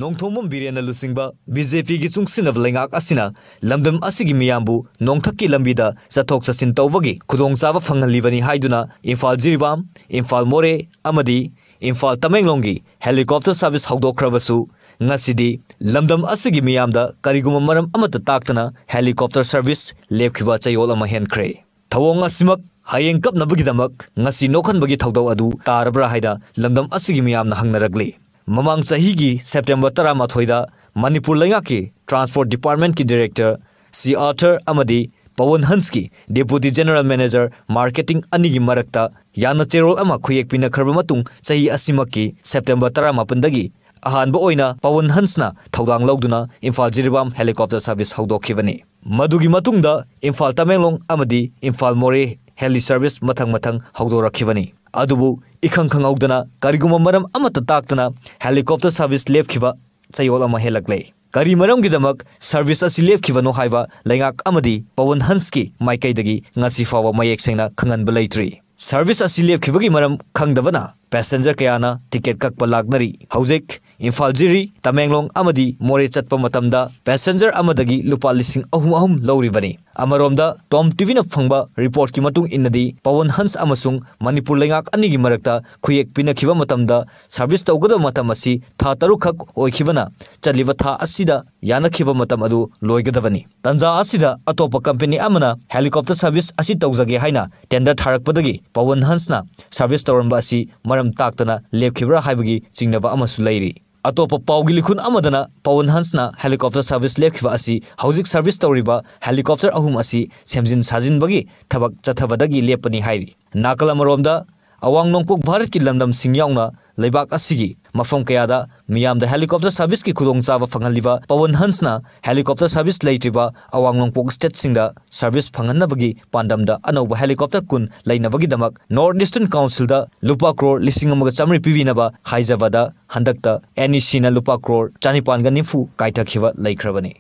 ꯅꯣꯡꯊꯣꯝꯕꯝ ꯕꯤꯔꯦꯟꯅ ꯂꯨꯆꯤꯡꯕ BJPꯒꯤ ꯆꯨꯡꯁꯤꯟꯅꯕ ꯂꯩꯉꯥꯛ ꯑꯁꯤꯅ ꯂꯝꯗꯝ ꯑꯁꯤꯒꯤ ꯃꯤꯌꯥꯝꯕꯨ ꯅꯣꯡꯊꯛꯀꯤ ꯂꯝꯕꯤꯗ ꯆꯠꯊꯣꯛ ꯆꯠꯁꯤꯟ ꯇꯧꯕꯒꯤ ꯈꯨꯗꯣꯡꯆꯥꯕ ꯐꯪꯍꯜꯂꯤꯕꯅꯤ ꯍꯥꯏꯗꯨꯅ ꯏꯝꯐꯥꯜ ꯖꯤꯔꯤꯕꯥꯝ, ꯏꯝꯐꯥꯜ ꯃꯣꯔꯦ ꯑꯃꯗꯤ ꯏꯝꯐꯥꯜ ꯇꯃꯦꯡꯂꯣꯡꯒꯤ helicopter service ꯍꯧꯗꯣꯛꯈ꯭ꯔꯕꯁꯨ, ꯉꯁꯤꯗꯤ ꯂꯝꯗꯝ ꯑꯁꯤꯒꯤ ꯃꯤꯌꯥꯝꯗ ꯀꯔꯤꯒꯨꯝꯕ ꯃꯔꯝ ꯑꯃꯠꯇ ꯇꯥꯛꯇꯅ helicopter service ꯂꯦꯞꯈꯤꯕ ꯆꯌꯣꯜ ꯑꯃ ꯍꯦꯟꯈ꯭ꯔꯦ꯫ ꯊꯧꯑꯣꯡ ꯑꯁꯤꯃꯛ ꯍꯌꯦꯡ ꯀꯞꯅꯕꯒꯤꯗꯃꯛ ꯉꯁꯤ ꯅꯣꯛꯍꯟꯕꯒꯤ ꯊꯧꯗꯧ ꯑꯗꯨ ꯇꯥꯔꯕ꯭ꯔꯥ ꯍꯥꯏꯅ ꯂꯝꯗꯝ ꯑꯁꯤꯒꯤ ꯃꯤꯌꯥꯝꯅ ꯍꯪꯅꯔꯛꯂꯤ꯫ ꯃꯃꯥꯡ ꯆꯍꯤꯒꯤ ꯁꯦꯞꯇꯦꯝꯕꯔ ꯇꯔꯥꯃꯥꯊꯣꯏꯗ ꯃꯅꯤꯄꯨꯔ ꯂꯩꯉꯥꯛꯀꯤ ꯇ꯭ꯔꯥꯟꯁꯄꯣꯔꯠ ꯗꯤꯄꯥꯔꯠꯃꯦꯟꯠꯀꯤ ꯗꯤꯔꯦꯛꯇꯔ ꯁꯤ ꯑꯥꯔꯊꯔ ꯑꯃꯗꯤ ꯄꯋꯟ ꯍꯟꯁꯀꯤ ꯗꯦꯄꯨꯇꯤ ꯖꯦꯅꯔꯦꯜ ꯃꯦꯅꯦꯖꯔ ꯃꯥꯔꯀꯦꯇꯤꯡ ꯑꯅꯤꯒꯤ ꯃꯔꯛꯇ ꯌꯥꯅ ꯆꯦꯔꯣꯜ ꯑꯃ ꯈꯨꯌꯦꯛ ꯄꯤꯅꯈ꯭ꯔꯕ ꯃꯇꯨꯡ, ꯆꯍꯤ ꯑꯁꯤꯃꯛꯀꯤ ꯁꯦꯞꯇꯦꯝꯕꯔ ꯇꯔꯥꯃꯥꯄꯟꯗꯒꯤ ꯑꯍꯥꯟꯕ ꯑꯣꯏꯅ ꯄꯋꯟ ꯍꯟꯁꯅ ꯊꯧꯗꯥꯡ ꯂꯧꯗꯨꯅ ꯏꯝꯐꯥꯜ ꯖꯤꯔꯤꯕꯥꯝ ꯍꯦꯂꯤꯀꯣꯞꯇꯔ ꯁꯔꯚꯤꯁ ꯍꯧꯗꯣꯛꯈꯤꯕꯅꯤ꯫ ꯃꯗꯨꯒꯤ ꯃꯇꯨꯡꯗ ꯏꯝꯐꯥꯜ ꯇꯃꯦꯡꯂꯣꯡ ꯑꯃꯗꯤ ꯏꯝꯐꯥꯜ ꯃꯣꯔꯦ ꯍꯦꯂꯤ ꯁꯔꯚꯤꯁ ꯃꯊꯪ ꯃꯊꯪ ꯍꯧꯗꯣꯔꯛꯈꯤꯕꯅꯤ꯫ ꯑꯗꯨꯕꯨ ꯏꯈꯪ ꯈꯪꯍꯧꯗꯅ ꯀꯔꯤꯒꯨꯝꯕ ꯃꯔꯝ ꯑꯃꯠꯇ ꯇꯥꯛꯇꯅ ꯍꯦꯂꯤꯀꯣꯞꯇꯔ ꯁꯔꯚꯤꯁ ꯂꯦꯞꯈꯤꯕ ꯆꯌꯣꯜ ꯑꯃ ꯍꯦꯜꯂꯛꯂꯦ꯫ ꯀꯔꯤ ꯃꯔꯝꯒꯤꯗꯃꯛ ꯁꯔꯚꯤꯁ ꯑꯁꯤ ꯂꯦꯞꯈꯤꯕꯅꯣ ꯍꯥꯏꯕ ꯂꯩꯉꯥꯛ ꯑꯃꯗꯤ ꯄꯋꯟ ꯍꯟꯁꯀꯤ ꯃꯥꯏꯀꯩꯗꯒꯤ ꯉꯁꯤ ꯐꯥꯎꯕ ꯃꯌꯦꯛ ꯁꯦꯡꯅ ꯈꯪꯍꯟꯕ ꯂꯩꯇ꯭ꯔꯤ꯫ ꯁꯔꯚꯤꯁ ꯑꯁꯤ ꯂꯦꯞꯈꯤꯕꯒꯤ ꯃꯔꯝ ꯈꯪꯗꯕꯅ ꯄꯦꯁꯦꯟꯖꯔ ꯀꯌꯥꯅ ꯇꯤꯀꯦꯠ ꯀꯛꯄ ꯂꯥꯛꯅꯔꯤ꯫ ꯍꯧꯖꯤꯛ ꯏꯝꯐꯥꯜ ꯖꯤꯔꯤ, ꯇꯃꯦꯡꯂꯣꯡ ꯑꯃꯗꯤ ꯃꯣꯔꯦ ꯆꯠꯄ ꯃꯇꯝꯗ ꯄꯦꯁꯦꯟꯖꯔ ꯑꯃꯗꯒꯤ ꯂꯨꯄꯥ ꯂꯤꯁꯤꯡ ꯑꯍꯨꯝ ꯑꯍꯨꯝ ꯂꯧꯔꯤꯕꯅꯤ꯫ ꯑꯃꯔꯣꯝꯗ ꯇꯣꯝ ꯇꯤꯚꯤꯅ ꯐꯪꯕ ꯔꯤꯄꯣꯔꯠꯀꯤ ꯃꯇꯨꯡ ꯏꯟꯅꯗꯤ, ꯄꯋꯟ ꯍꯟꯁ ꯑꯃꯁꯨꯡ ꯃꯅꯤꯄꯨꯔ ꯂꯩꯉꯥꯛ ꯑꯅꯤꯒꯤ ꯃꯔꯛꯇ ꯈꯨꯌꯦꯛ ꯄꯤꯅꯈꯤꯕ ꯃꯇꯝꯗ ꯁꯔꯚꯤꯁ ꯇꯧꯒꯗꯕ ꯃꯇꯝ ꯑꯁꯤ ꯊꯥ ꯇꯔꯨꯛ ꯈꯛ ꯑꯣꯏꯈꯤꯕꯅ, ꯆꯠꯂꯤꯕ ꯊꯥ ꯑꯁꯤꯗ ꯌꯥꯅꯈꯤꯕ ꯃꯇꯝ ꯑꯗꯨ ꯂꯣꯏꯒꯗꯕꯅꯤ꯫ ꯇꯥꯟꯖꯥ ꯑꯁꯤꯗ ꯑꯇꯣꯞꯄ ꯀꯝꯄꯦꯅꯤ ꯑꯃꯅ ꯍꯦꯂꯤꯀꯣꯞꯇꯔ ꯁꯔꯚꯤꯁ ꯑꯁꯤ ꯇꯧꯖꯒꯦ ꯍꯥꯏꯅ ꯇꯦꯟꯗꯔ ꯊꯥꯔꯛꯄꯗꯒꯤ ꯄꯋꯟ ꯍꯟꯁꯅ ꯁꯔꯚꯤꯁ ꯇꯧꯔꯝꯕ ꯑꯁꯤ ꯃꯔꯝ ꯇꯥꯛꯇꯅ ꯂꯦꯞꯈꯤꯕ꯭ꯔꯥ ꯍꯥꯏꯕꯒꯤ ꯆꯤꯡꯅꯕ ꯑꯃꯁꯨ ꯂꯩꯔꯤ꯫ ꯑꯇꯣꯞꯄ ꯄꯥꯎꯒꯤ ꯂꯤꯈꯨꯟ ꯑꯃꯗꯅ ꯄꯋꯟ ꯍꯟꯁꯅ ꯍꯦꯂꯤꯀꯣꯞꯇꯔ ꯁꯔꯚꯤꯁ ꯂꯦꯞꯈꯤꯕ ꯑꯁꯤ ꯍꯧꯖꯤꯛ ꯁꯔꯚꯤꯁ ꯇꯧꯔꯤꯕ ꯍꯦꯂꯤꯀꯣꯞꯇꯔ ꯑꯍꯨꯝ ꯑꯁꯤ ꯁꯦꯝꯖꯤꯟ ꯁꯥꯖꯤꯟꯕꯒꯤ ꯊꯕꯛ ꯆꯠꯊꯕꯗꯒꯤ ꯂꯦꯞꯄꯅꯤ ꯍꯥꯏꯔꯤ꯫ ꯅꯥꯀꯜ ꯑꯃꯔꯣꯝꯗ, ꯑꯋꯥꯡ ꯅꯣꯡꯄꯣꯛ ꯚꯥꯔꯠꯀꯤ ꯂꯝꯗꯝꯁꯤꯡ ꯌꯥꯎꯅ ꯂꯩꯕꯥꯛ ꯑꯁꯤꯒꯤ ꯃꯐꯝ ꯀꯌꯥꯗ ꯃꯤꯌꯥꯝꯗ ꯍꯦꯂꯤꯀꯣꯞꯇꯔ ꯁꯔꯚꯤꯁꯀꯤ ꯈꯨꯗꯣꯡꯆꯥꯕ ꯐꯪꯍꯜꯂꯤꯕ ꯄꯋꯟ ꯍꯟꯁꯅ ꯍꯦꯂꯤꯀꯣꯞꯇꯔ ꯁꯔꯚꯤꯁ ꯂꯩꯇ꯭ꯔꯤꯕ ꯑꯋꯥꯡ ꯅꯣꯡꯄꯣꯛ ꯁ꯭ꯇꯦꯠꯁꯤꯡꯗ ꯁꯔꯚꯤꯁ ꯐꯪꯍꯟꯅꯕꯒꯤ ꯄꯥꯟꯗꯝꯗ ꯑꯅꯧꯕ ꯍꯦꯂꯤꯀꯣꯞꯇꯔ ꯀꯨꯟ ꯂꯩꯅꯕꯒꯤꯗꯃꯛ ꯅꯣꯔꯠ ꯏꯁꯇꯔꯟ ꯀꯥꯎꯟꯁꯤꯜꯗ ꯂꯨꯄꯥ ꯀ꯭ꯔꯣꯔ ꯂꯤꯁꯤꯡ ꯑꯃꯒ ꯆꯥꯃꯔꯤ ꯄꯤꯕꯤꯅꯕ ꯍꯥꯏꯖꯕꯗ ꯍꯟꯗꯛꯇ ꯑꯦꯟ ꯏ ꯁꯤꯅ ꯂꯨꯄꯥ ꯀ꯭ꯔꯣꯔ ꯆꯥꯅꯤꯄꯥꯟꯒ ꯅꯤꯐꯨ ꯀꯥꯏꯊꯈꯤꯕ ꯂꯩꯈ꯭ꯔꯕꯅꯤ꯫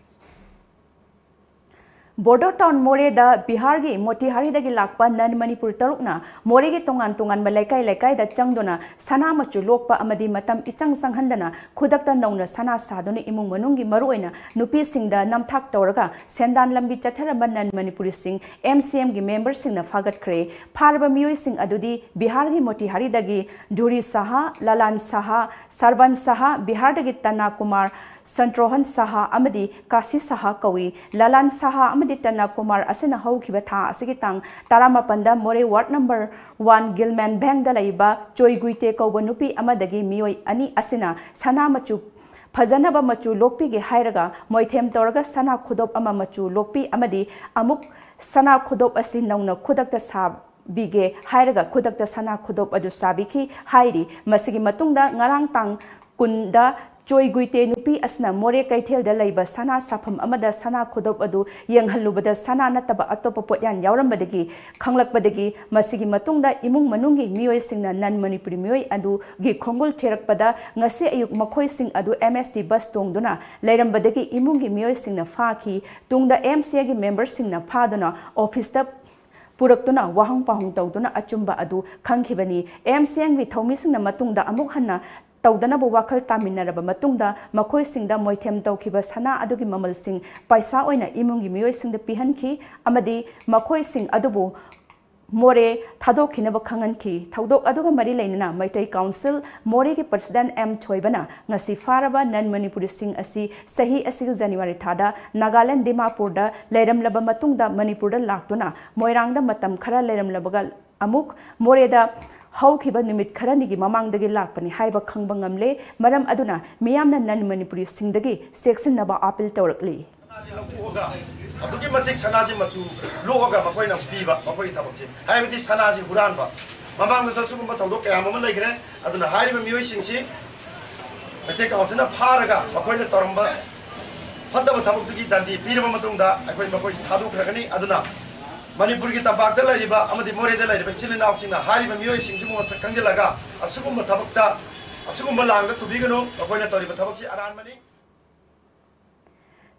ꯕꯣꯔꯗꯔ ꯇꯥꯎꯟ ꯃꯣꯔꯦꯗ ꯕꯤꯍꯥꯔꯒꯤ ꯃꯣꯇꯤꯍꯥꯔꯤꯗꯒꯤ ꯂꯥꯛꯄ ꯅꯟ ꯃꯅꯤꯄꯨꯔ ꯇꯔꯨꯛꯅ ꯃꯣꯔꯦꯒꯤ ꯇꯣꯉꯥꯟ ꯇꯣꯉꯥꯟꯕ ꯂꯩꯀꯥꯏ ꯂꯩꯀꯥꯏꯗ ꯆꯪꯗꯨꯅ ꯁꯅꯥ ꯃꯆꯨ ꯂꯣꯛꯄ ꯑꯃꯗꯤ ꯃꯇꯝ ꯏꯆꯪ ꯆꯪꯍꯟꯗꯅ ꯈꯨꯗꯛꯇ ꯅꯧꯅ ꯁꯅꯥ ꯁꯥꯗꯨꯅ ꯏꯃꯨꯡ ꯃꯅꯨꯡꯒꯤ ꯃꯔꯨꯑꯣꯏꯅ ꯅꯨꯄꯤꯁꯤꯡꯗ ꯅꯝꯊꯥꯛ ꯇꯧꯔꯒ ꯁꯦꯟꯗꯥꯟ ꯂꯝꯕꯤ ꯆꯠꯊꯔꯝꯕ ꯅꯟ ꯃꯅꯤꯄꯨꯔꯤꯁꯤꯡ ꯑꯦꯝ ꯁꯤ ꯑꯦꯝꯒꯤ ꯃꯦꯝꯕꯔꯁꯤꯡꯅ ꯐꯥꯒꯠꯈ꯭ꯔꯦ꯫ ꯐꯥꯔꯕ ꯃꯤꯑꯣꯏꯁꯤꯡ ꯑꯗꯨꯗꯤ ꯕꯤꯍꯥꯔꯒꯤ ꯃꯣꯇꯤꯍꯥꯔꯤꯗꯒꯤ ꯙꯨꯔꯤ ꯁꯍꯥ, ꯂꯂꯥꯟ ꯁꯍꯥ, ꯁꯔꯕꯟ ꯁꯍꯥ, ꯕꯤꯍꯥꯔꯗꯒꯤ ꯇꯅꯥ ꯀꯨꯃꯥꯔ, ꯁꯟꯇ꯭ꯔꯣꯍꯟ ꯁꯍꯥ ꯑꯃꯗꯤ ꯀꯥꯁꯤ ꯁꯍꯥ ꯀꯧꯏ꯫ ꯂꯂꯥꯟ ꯁꯍꯥ ꯑꯃꯗꯤ ꯗꯤ ꯇꯅ ꯀꯨꯃꯥꯔ ꯑꯁꯤꯅ ꯍꯧꯈꯤꯕ ꯊꯥ ꯑꯁꯤꯒꯤ ꯇꯥꯡ ꯇꯔꯥꯃꯥꯄꯟꯗ ꯃꯣꯔꯦ ꯋꯥꯔꯗ ꯅꯝꯕꯔ ꯋꯥꯟ ꯒꯤꯜꯃꯦꯟ ꯚꯦꯡꯗ ꯂꯩꯕ ꯆꯣꯏ ꯒꯨꯏꯇꯦ ꯀꯧꯕ ꯅꯨꯄꯤ ꯑꯃꯗꯒꯤ ꯃꯤꯑꯣꯏ ꯑꯅꯤ ꯑꯁꯤꯅ ꯁꯅꯥ ꯃꯆꯨ ꯐꯖꯅꯕ ꯃꯆꯨ ꯂꯣꯛꯄꯤꯒꯦ ꯍꯥꯏꯔꯒ ꯃꯣꯏꯊꯦꯝ ꯇꯧꯔꯒ ꯁꯅꯥ ꯈꯨꯗꯣꯞ ꯑꯃ ꯃꯆꯨ ꯂꯣꯛꯄꯤ ꯑꯃꯗꯤ ꯑꯃꯨꯛ ꯁꯅꯥ ꯈꯨꯗꯣꯞ ꯑꯁꯤ ꯅꯧꯅ ꯈꯨꯗꯛꯇ ꯁꯥꯕꯤꯒꯦ ꯍꯥꯏꯔꯒ ꯈꯨꯗꯛꯇ ꯁꯅꯥ ꯈꯨꯗꯣꯞ ꯑꯗꯨ ꯁꯥꯕꯤꯈꯤ ꯍꯥꯏꯔꯤ꯫ ꯃꯁꯤꯒꯤ ꯃꯇꯨꯡꯗ ꯉꯔꯥꯡ ꯇꯥꯡ ꯀꯨꯟꯗ ꯆꯣꯏ ꯒꯨꯏꯇꯦ ꯅꯨꯄꯤ ꯑꯁꯤꯅ ꯃꯣꯔꯦ ꯀꯩꯊꯦꯜꯗ ꯂꯩꯕ ꯁꯅꯥ ꯁꯥꯐꯝ ꯑꯃꯗ ꯁꯅꯥ ꯈꯨꯗꯣꯞ ꯑꯗꯨ ꯌꯦꯡꯍꯜꯂꯨꯕꯗ ꯁꯅꯥ ꯅꯠꯇꯕ ꯑꯇꯣꯞꯄ ꯄꯣꯠꯌꯥꯟ ꯌꯥꯎꯔꯝꯕꯗꯒꯤ ꯈꯪꯂꯛꯄꯗꯒꯤ ꯃꯁꯤꯒꯤ ꯃꯇꯨꯡꯗ ꯏꯃꯨꯡ ꯃꯅꯨꯡꯒꯤ ꯃꯤꯑꯣꯏꯁꯤꯡꯅ ꯅꯟ ꯃꯅꯤꯄꯨꯔꯤ ꯃꯤꯑꯣꯏ ꯑꯗꯨꯒꯤ ꯈꯣꯡꯒꯨꯜ ꯊꯤꯔꯛꯄꯗ ꯉꯁꯤ ꯑꯌꯨꯛ ꯃꯈꯣꯏꯁꯤꯡ ꯑꯗꯨ ꯑꯦꯝ ꯑꯦꯁ ꯇꯤ ꯕꯁ ꯇꯣꯡꯗꯨꯅ ꯂꯩꯔꯝꯕꯗꯒꯤ ꯏꯃꯨꯡꯒꯤ ꯃꯤꯑꯣꯏꯁꯤꯡꯅ ꯐꯥꯈꯤ꯫ ꯇꯨꯡꯗ ꯑꯦꯝ ꯁꯤ ꯑꯦꯒꯤ ꯃꯦꯝꯕꯔꯁꯤꯡꯅ ꯐꯥꯗꯨꯅ ꯑꯣꯐꯤꯁꯇ ꯄꯨꯔꯛꯇꯨꯅ ꯋꯥꯍꯪ ꯄꯥꯎꯍꯪ ꯇꯧꯗꯨꯅ ꯑꯆꯨꯝꯕ ꯑꯗꯨ ꯈꯪꯈꯤꯕꯅꯤ꯫ ꯑꯦꯝ ꯁꯤ ꯑꯦꯝꯒꯤ ꯊꯧꯃꯤꯁꯤꯡꯅ ꯃꯇꯨꯡꯗ ꯑꯃꯨꯛ ꯍꯟꯅ ꯇꯧꯗꯅꯕ ꯋꯥꯈꯜ ꯇꯥꯃꯤꯟꯅꯔꯕ ꯃꯇꯨꯡꯗ ꯃꯈꯣꯏꯁꯤꯡꯗ ꯃꯣꯏꯊꯦꯝ ꯇꯧꯈꯤꯕ ꯁꯅꯥ ꯑꯗꯨꯒꯤ ꯃꯃꯜꯁꯤꯡ ꯄꯩꯁꯥ ꯑꯣꯏꯅ ꯏꯃꯨꯡꯒꯤ ꯃꯤꯑꯣꯏꯁꯤꯡꯗ ꯄꯤꯍꯟꯈꯤ ꯑꯃꯗꯤ ꯃꯈꯣꯏꯁꯤꯡ ꯑꯗꯨꯕꯨ ꯃꯣꯔꯦ ꯊꯥꯗꯣꯛꯈꯤꯅꯕ ꯈꯪꯍꯟꯈꯤ꯫ ꯊꯧꯗꯣꯛ ꯑꯗꯨꯒ ꯃꯔꯤ ꯂꯩꯅꯅ ꯃꯩꯇꯩ ꯀꯥꯎꯟꯁꯤꯜ ꯃꯣꯔꯦꯒꯤ ꯄ꯭ꯔꯁꯤꯗꯦꯟꯠ ꯑꯦꯝ ꯊꯣꯏꯕꯅ ꯉꯁꯤ ꯐꯥꯔꯕ ꯅꯟ ꯃꯅꯤꯄꯨꯔꯤꯁꯤꯡ ꯑꯁꯤ ꯆꯍꯤ ꯑꯁꯤꯒꯤ ꯖꯅꯋꯥꯔꯤ ꯊꯥꯗ ꯅꯥꯒꯥꯂꯦꯟ ꯗꯤꯃꯥꯄꯨꯔꯗ ꯂꯩꯔꯝꯂꯕ ꯃꯇꯨꯡꯗ ꯃꯅꯤꯄꯨꯔꯗ ꯂꯥꯛꯇꯨꯅ ꯃꯣꯏꯔꯥꯡꯗ ꯃꯇꯝ ꯈꯔ ꯂꯩꯔꯝꯂꯕꯒ ꯑꯃꯨꯛ ꯃꯣꯔꯦꯗ ꯍꯧꯈꯤꯕ ꯅꯨꯃꯤꯠ ꯈꯔꯅꯤꯒꯤ ꯃꯃꯥꯡꯗꯒꯤ ꯂꯥꯛꯄꯅꯤ ꯍꯥꯏꯕ ꯈꯪꯕ ꯉꯝꯂꯦ꯫ ꯃꯔꯝ ꯑꯗꯨꯅ ꯃꯤꯌꯥꯝꯅ ꯅꯟ ꯃꯅꯤꯄꯨꯔꯤꯁꯤꯡꯗꯒꯤ ꯆꯦꯛꯁꯤꯟꯅꯕ ꯑꯥꯄꯤꯜ ꯇꯧꯔꯛꯂꯤ꯫ ꯁꯅꯥꯁꯦ ꯂꯧꯊꯣꯛꯑꯒ ꯑꯗꯨꯛꯀꯤ ꯃꯇꯤꯛ ꯁꯅꯥꯁꯦ ꯃꯆꯨ ꯂꯣꯛꯑꯒ ꯃꯈꯣꯏꯅ ꯄꯤꯕ, ꯃꯈꯣꯏꯒꯤ ꯊꯕꯛꯁꯦ ꯍꯥꯏꯕꯗꯤ ꯁꯅꯥꯁꯤ ꯍꯨꯔꯥꯟꯕ꯫ ꯃꯃꯥꯡꯗꯁꯨ ꯑꯁꯤꯒꯨꯝꯕ ꯊꯧꯗꯣꯛ ꯀꯌꯥ ꯑꯃ ꯂꯩꯈ꯭ꯔꯦ꯫ ꯑꯗꯨꯅ ꯍꯥꯏꯔꯤꯕ ꯃꯤꯑꯣꯏꯁꯤꯡꯁꯤ ꯃꯩꯇꯩ ꯀꯥꯎꯟꯁꯤꯜꯅ ꯐꯥꯔꯒ ꯃꯈꯣꯏꯅ ꯇꯧꯔꯝꯕ ꯐꯠꯇꯕ ꯊꯕꯛꯇꯨꯒꯤ ꯗꯟꯗꯤ ꯄꯤꯔꯕ ꯃꯇꯨꯡꯗ ꯑꯩꯈꯣꯏ ꯃꯈꯣꯏꯁꯤ ꯊꯥꯗꯣꯛꯈ꯭ꯔꯒꯅꯤ꯫ ꯑꯗꯨꯅ ꯃꯅꯤꯄꯨꯔꯒꯤ ꯇꯝꯄꯥꯛꯇ ꯂꯩꯔꯤꯕ ꯑꯃꯗꯤ ꯃꯣꯔꯦꯗ ꯂꯩꯔꯤꯕ ꯏꯆꯤꯜ ꯏꯅꯥꯎꯁꯤꯡꯅ ꯍꯥꯏꯔꯤꯕ ꯃꯤꯑꯣꯏꯁꯤꯡꯁꯤꯕꯨ ꯃꯁꯛ ꯈꯪꯖꯤꯜꯂꯒ ꯑꯁꯤꯒꯨꯝꯕ ꯊꯕꯛꯇ, ꯑꯁꯤꯒꯨꯝꯕ ꯂꯥꯡꯗ ꯇꯨꯕꯤꯒꯅꯨ꯫ ꯃꯈꯣꯏꯅ ꯇꯧꯔꯤꯕ ꯊꯕꯛꯁꯤ ꯑꯔꯥꯟꯕꯅꯤ꯫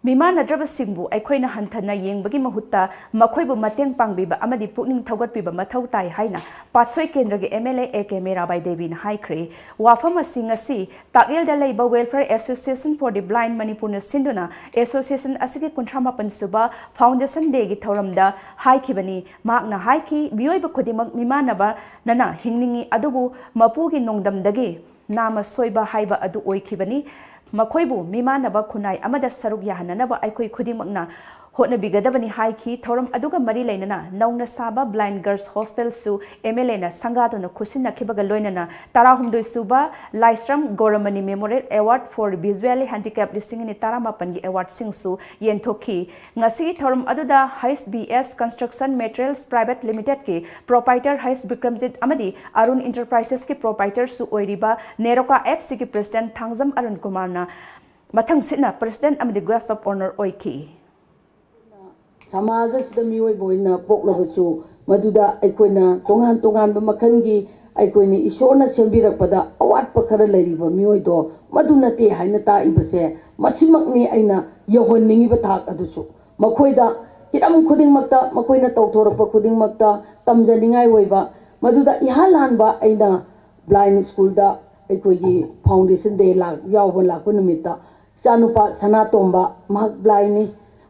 ꯃꯤꯃꯥꯟꯅꯗ꯭ꯔꯕꯁꯤꯡꯕꯨ ꯑꯩꯈꯣꯏꯅ ꯍꯟꯊꯅ ꯌꯦꯡꯕꯒꯤ ꯃꯍꯨꯠꯇ ꯃꯈꯣꯏꯕꯨ ꯃꯇꯦꯡ ꯄꯥꯡꯕꯤꯕ ꯑꯃꯗꯤ ꯄꯨꯛꯅꯤꯡ ꯊꯧꯒꯠꯄꯤꯕ ꯃꯊꯧ ꯇꯥꯏ ꯍꯥꯏꯅ ꯄꯥꯠꯁꯣꯏ ꯀꯦꯟꯗ꯭ꯔꯒꯤ M L A A K Mirabai ꯗꯦꯕꯤꯅ ꯍꯥꯏꯈ꯭ꯔꯦ꯫ ꯋꯥꯐꯝ ꯑꯁꯤ ꯉꯁꯤ ꯇꯥꯛꯌꯦꯜꯗ ꯂꯩꯕ Welfare Association for the Blind ꯃꯅꯤꯄꯨꯔꯅ ꯁꯤꯟꯗꯨꯅ ꯑꯦꯁꯣꯁꯤꯌꯦꯁꯟ ꯑꯁꯤꯒꯤ ꯀꯨꯟꯊ꯭ꯔꯥ ꯃꯥꯄꯟ ꯁꯨꯕ ꯐꯥꯎꯟꯗꯦꯁꯟ ꯗꯦꯒꯤ ꯊꯧꯔꯝꯗ ꯍꯥꯏꯈꯤꯕꯅꯤ꯫ ꯃꯍꯥꯛꯅ ꯍꯥꯏꯈꯤ, ꯃꯤꯑꯣꯏꯕ ꯈꯨꯗꯤꯡꯃꯛ ꯃꯤꯃꯥꯟꯅꯕꯅꯅ ꯍꯤꯡꯅꯤꯡꯏ, ꯑꯗꯨꯕꯨ ꯃꯄꯨꯒꯤ ꯅꯣꯡꯗꯝꯗꯒꯤ ꯅꯥꯃ ꯁꯣꯏꯕ ꯍꯥꯏꯕ ꯑꯗꯨ ꯑꯣꯏꯈꯤꯕꯅꯤ꯫ ꯃꯈꯣꯏꯕꯨ ꯃꯤꯃꯥꯟꯅꯕ ꯈꯨꯟꯅꯥꯏ ꯑꯃꯗ ꯁꯔꯨꯛ ꯌꯥꯍꯟꯅꯅꯕ ꯑꯩꯈꯣꯏ ꯈꯨꯗꯤꯡꯃꯛꯅ ꯍꯣꯠꯅꯕꯤꯒꯗꯕꯅꯤ ꯍꯥꯏꯈꯤ꯫ ꯊꯧꯔꯝ ꯑꯗꯨꯒ ꯃꯔꯤ ꯂꯩꯅꯅ ꯅꯧꯅ ꯁꯥꯕ Blind Girls Hostel ꯁꯨ M L A ꯅ ꯁꯪꯒꯥꯗꯨꯅ ꯈꯨꯠꯁꯤꯟꯅꯈꯤꯕꯒ ꯂꯣꯏꯅꯅ ꯇꯔꯥꯍꯨꯝꯗꯣꯏ ꯁꯨꯕ ꯂꯥꯏꯁ꯭ꯔꯝ ꯒꯣꯔꯃꯅꯤ Memorial Award for Visually Handicap ꯂꯤꯁꯤꯡ ꯑꯅꯤ ꯇꯔꯥꯃꯥꯄꯟꯒꯤ award ꯁꯤꯡꯁꯨ ꯌꯦꯟꯊꯣꯛꯈꯤ꯫ ꯉꯁꯤꯒꯤ ꯊꯧꯔꯝ ꯑꯗꯨꯗ H B S Construction Materials Private Limited ꯀꯤ proprietor H Bikramjit ꯑꯃꯗꯤ Arun Enterprises ꯀꯤ proprietor ꯁꯨ ꯑꯣꯏꯔꯤꯕ ꯅꯦꯔꯣꯀꯥ F C ꯒꯤ president ꯊꯥꯡꯖꯝ ꯑꯔꯨꯟ ꯀꯨꯃꯥꯔꯅ ꯃꯊꯪ ꯁꯤꯠꯅ president ꯑꯃꯗꯤ guest of honour ꯑꯣꯏꯈꯤ꯫ ꯁꯃꯥꯖ ꯑꯁꯤꯗ ꯃꯤꯑꯣꯏꯕ ꯑꯣꯏꯅ ꯄꯣꯛꯂꯕꯁꯨ, ꯃꯗꯨꯗ ꯑꯩꯈꯣꯏꯅ ꯇꯣꯉꯥꯟ ꯇꯣꯉꯥꯟꯕ ꯃꯈꯜꯒꯤ, ꯑꯩꯈꯣꯏꯅ ꯏꯁꯣꯔꯅ ꯁꯦꯝꯕꯤꯔꯛꯄꯗ ꯑꯋꯥꯠꯄ ꯈꯔ ꯂꯩꯔꯤꯕ ꯃꯤꯑꯣꯏꯗꯣ ꯃꯗꯨ ꯅꯠꯇꯦ ꯍꯥꯏꯅ ꯇꯥꯛꯏꯕꯁꯦ, ꯃꯁꯤꯃꯛꯅꯤ ꯑꯩꯅ ꯌꯧꯍꯟꯅꯤꯡꯉꯤꯕ ꯊꯥꯛ ꯑꯗꯨꯁꯨ꯫ ꯃꯈꯣꯏꯗ ꯍꯤꯔꯝ ꯈꯨꯗꯤꯡꯃꯛꯇ, ꯃꯈꯣꯏꯅ ꯇꯧꯊꯣꯔꯛꯄ ꯈꯨꯗꯤꯡꯃꯛꯇ ꯇꯝꯖꯅꯤꯡꯉꯥꯏ ꯑꯣꯏꯕ, ꯃꯗꯨꯗ ꯏꯍꯥꯟ ꯍꯥꯟꯕ ꯑꯩꯅ blind school ꯗ ꯑꯩꯈꯣꯏꯒꯤ foundation day ꯂꯥꯛ-, ꯌꯥꯎꯕ ꯂꯥꯛꯄ ꯅꯨꯃꯤꯠꯇ ꯏꯆꯥꯅꯨꯄꯥ ꯁꯅꯥꯇꯣꯝꯕ, ꯃꯍꯥꯛ blind ꯅꯤ,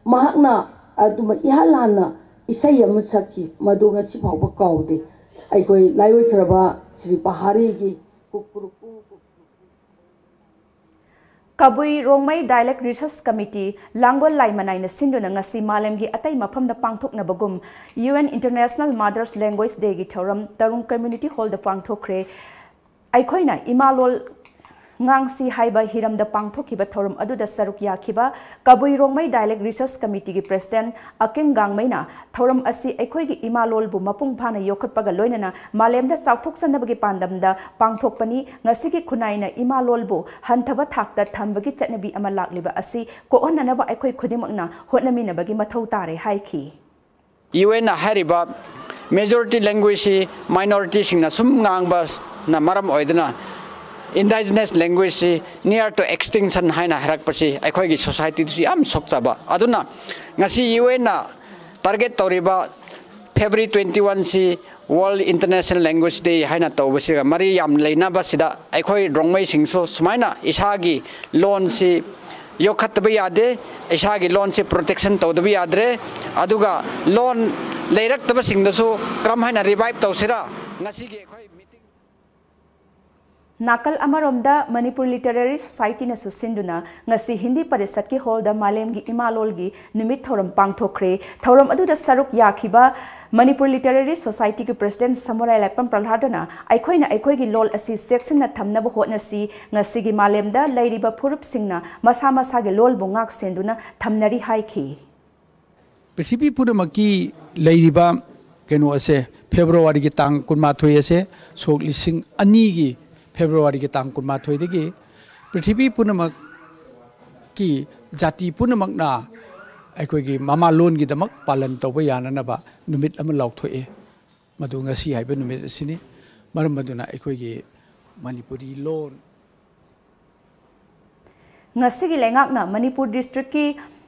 ꯃꯍꯥꯛꯅ ꯑꯗꯨꯃ ꯏꯍꯥꯟ ꯍꯥꯟꯅ ꯏꯁꯩ ꯑꯃ ꯁꯛꯈꯤ, ꯃꯗꯨ ꯉꯁꯤ ꯐꯥꯎꯕ ꯀꯥꯎꯗꯦ꯫ ꯑꯩꯈꯣꯏ ꯂꯥꯏꯑꯣꯏꯈ꯭ꯔꯕ ꯁ꯭ꯔꯤ ꯄꯍꯥꯔꯤꯒꯤ ꯀꯨꯀꯨꯔꯨꯀꯨ ꯀꯕꯨꯏ ꯔꯣꯡꯃꯩ Dialect Research Committee ꯂꯥꯡꯒꯣꯜ ꯂꯥꯏꯃꯅꯥꯏꯅ ꯁꯤꯟꯗꯨꯅ ꯉꯁꯤ ꯃꯥꯂꯦꯝꯒꯤ ꯑꯇꯩ ꯃꯐꯝꯗ ꯄꯥꯡꯊꯣꯛꯅꯕꯒꯨꯝ U N International Mothers Language Day ꯒꯤ ꯊꯧꯔꯝ ꯇꯔꯨꯡ Community Hall ꯗ ꯄꯥꯡꯊꯣꯛꯈ꯭ꯔꯦ꯫ ꯑꯩꯈꯣꯏꯅ ꯏꯃꯥ ꯂꯣꯜ ꯉꯥꯡꯁꯤ ꯍꯥꯏꯕ ꯍꯤꯔꯝꯗ ꯄꯥꯡꯊꯣꯛꯈꯤꯕ ꯊꯧꯔꯝ ꯑꯗꯨꯗ ꯁꯔꯨꯛ ꯌꯥꯈꯤꯕ ꯀꯕꯨꯏ ꯔꯣꯡꯃꯩ Dialect Research Committee ꯒꯤ president ꯑꯀꯤꯡ ꯒꯥꯡꯃꯩꯅ ꯊꯧꯔꯝ ꯑꯁꯤ ꯑꯩꯈꯣꯏꯒꯤ ꯏꯃꯥ ꯂꯣꯜꯕꯨ ꯃꯄꯨꯡ ꯐꯥꯅ ꯌꯣꯛꯈꯠꯄꯒ ꯂꯣꯏꯅꯅ ꯃꯥꯂꯦꯝꯗ ꯆꯥꯎꯊꯣꯛꯆꯅꯕꯒꯤ ꯄꯥꯟꯗꯝꯗ ꯄꯥꯡꯊꯣꯛꯄꯅꯤ꯫ ꯉꯁꯤꯒꯤ ꯈꯨꯟꯅꯥꯏꯅ ꯏꯃꯥ ꯂꯣꯜꯕꯨ ꯍꯟꯊꯕ ꯊꯥꯛꯇ ꯊꯝꯕꯒꯤ ꯆꯠꯅꯕꯤ ꯑꯃ ꯂꯥꯛꯂꯤꯕ ꯑꯁꯤ ꯀꯣꯛꯍꯟꯅꯅꯕ ꯑꯩꯈꯣꯏ ꯈꯨꯗꯤꯡꯃꯛꯅ ꯍꯣꯠꯅꯃꯤꯟꯅꯕꯒꯤ ꯃꯊꯧ ꯇꯥꯔꯦ ꯍꯥꯏꯈꯤ꯫ U N ꯅ ꯍꯥꯏꯔꯤꯕ majority language ꯁꯤ minority ꯁꯤꯡꯅ ꯁꯨꯝ ꯉꯥꯡꯕꯅ ꯃꯔꯝ ꯑꯣꯏꯗꯨꯅ indigenous language ꯁꯤ near to extinction ꯍꯥꯏꯅ ꯍꯥꯏꯔꯛꯄꯁꯤ ꯑꯩꯈꯣꯏꯒꯤ society ꯗꯁꯨ ꯌꯥꯝ ꯁꯣꯛꯆꯕ꯫ ꯑꯗꯨꯅ ꯉꯁꯤ U N ꯅ target ꯇꯧꯔꯤꯕ February twenty one ꯁꯤ World International Language Day ꯍꯥꯏꯅ ꯇꯧꯕꯁꯤꯒ ꯃꯔꯤ ꯌꯥꯝ ꯂꯩꯅꯕꯁꯤꯗ ꯑꯩꯈꯣꯏ ꯔꯣꯡꯃꯩꯁꯤꯡꯁꯨ ꯁꯨꯃꯥꯏꯅ ꯏꯁꯥꯒꯤ ꯂꯣꯟꯁꯤ ꯌꯣꯛꯈꯠꯇꯕ ꯌꯥꯗꯦ, ꯏꯁꯥꯒꯤ ꯂꯣꯟꯁꯤ protection ꯇꯧꯗꯕ ꯌꯥꯗ꯭ꯔꯦ꯫ ꯑꯗꯨꯒ ꯂꯣꯟ ꯂꯩꯔꯛꯇꯕꯁꯤꯡꯗꯁꯨ ꯀꯔꯝ ꯍꯥꯏꯅ revive ꯇꯧꯁꯤꯔꯥ? ꯉꯁꯤꯒꯤ ꯑꯩꯈꯣꯏ meeting ꯅꯥꯀꯜ ꯑꯃꯔꯣꯝꯗ, ꯃꯅꯤꯄꯨꯔ ꯂꯤꯇꯔꯦꯔꯤ ꯁꯣꯁꯥꯏꯇꯤꯅꯁꯨ ꯁꯤꯟꯗꯨꯅ ꯉꯁꯤ ꯍꯤꯟꯗꯤ ꯄꯔꯤꯁꯠꯀꯤ ꯍꯣꯜꯗ ꯃꯥꯂꯦꯝꯒꯤ ꯏꯃꯥ ꯂꯣꯜꯒꯤ ꯅꯨꯃꯤꯠ ꯊꯧꯔꯝ ꯄꯥꯡꯊꯣꯛꯈ꯭ꯔꯦ꯫ ꯊꯧꯔꯝ ꯑꯗꯨꯗ ꯁꯔꯨꯛ ꯌꯥꯈꯤꯕ ꯃꯅꯤꯄꯨꯔ ꯂꯤꯇꯔꯦꯔꯤ ꯁꯣꯁꯥꯏꯇꯤꯒꯤ ꯄ꯭ꯔꯁꯤꯗꯦꯟꯠ ꯁꯃꯨꯔꯥꯏ ꯂꯥꯏꯄꯝ ꯄ꯭ꯔꯍꯂꯥꯗꯅ ꯑꯩꯈꯣꯏꯅ ꯑꯩꯈꯣꯏꯒꯤ ꯂꯣꯜ ꯑꯁꯤ ꯆꯦꯛꯁꯤꯟꯅ ꯊꯝꯅꯕ ꯍꯣꯠꯅꯁꯤ, ꯉꯁꯤꯒꯤ ꯃꯥꯂꯦꯝꯗ ꯂꯩꯔꯤꯕ ꯐꯨꯔꯨꯞꯁꯤꯡꯅ ꯃꯁꯥ ꯃꯁꯥꯒꯤ ꯂꯣꯜꯕꯨ ꯉꯥꯛ ꯁꯦꯟꯗꯨꯅ ꯊꯝꯅꯔꯤ ꯍꯥꯏꯈꯤ꯫ ꯄ꯭ꯔꯤꯊꯤꯕꯤ ꯄꯨꯝꯅꯃꯛꯀꯤ ꯂꯩꯔꯤꯕ ꯀꯩꯅꯣ ꯑꯁꯦ, ꯐꯦꯕ꯭ꯔꯨꯋꯥꯔꯤꯒꯤ ꯇꯥꯡ ꯀꯨꯟꯃꯥꯊꯣꯏ ꯑꯁꯦ ꯁꯣꯛ ꯂꯤꯁꯤꯡ ꯑꯅꯤꯒꯤ ꯐꯦꯕ꯭ꯔꯨꯋꯥꯔꯤꯒꯤ ꯇꯥꯡ ꯀꯨꯟꯃꯥꯊꯣꯏꯗꯒꯤ ꯄ꯭ꯔꯤꯊꯤꯕꯤ ꯄꯨꯝꯅꯃꯛꯀꯤ ꯖꯥꯇꯤ ꯄꯨꯝꯅꯃꯛꯅ ꯑꯩꯈꯣꯏꯒꯤ ꯃꯃꯥ ꯂꯣꯟꯒꯤꯗꯃꯛ ꯄꯥꯂꯟ ꯇꯧꯕ ꯌꯥꯅꯅꯕ ꯅꯨꯃꯤꯠ ꯑꯃ ꯂꯥꯎꯊꯣꯛꯑꯦ꯫ ꯃꯗꯨ ꯉꯁꯤ ꯍꯥꯏꯕ ꯅꯨꯃꯤꯠ ꯑꯁꯤꯅꯤ꯫ ꯃꯔꯝ ꯑꯗꯨꯅ ꯑꯩꯈꯣꯏꯒꯤ ꯃꯅꯤꯄꯨꯔꯤ ꯂꯣꯟ ꯉꯁꯤꯒꯤ ꯂꯩꯉꯥꯛꯅ ꯃꯅꯤꯄꯨꯔ ꯗꯤꯁꯇ꯭ꯔꯤꯛꯀꯤ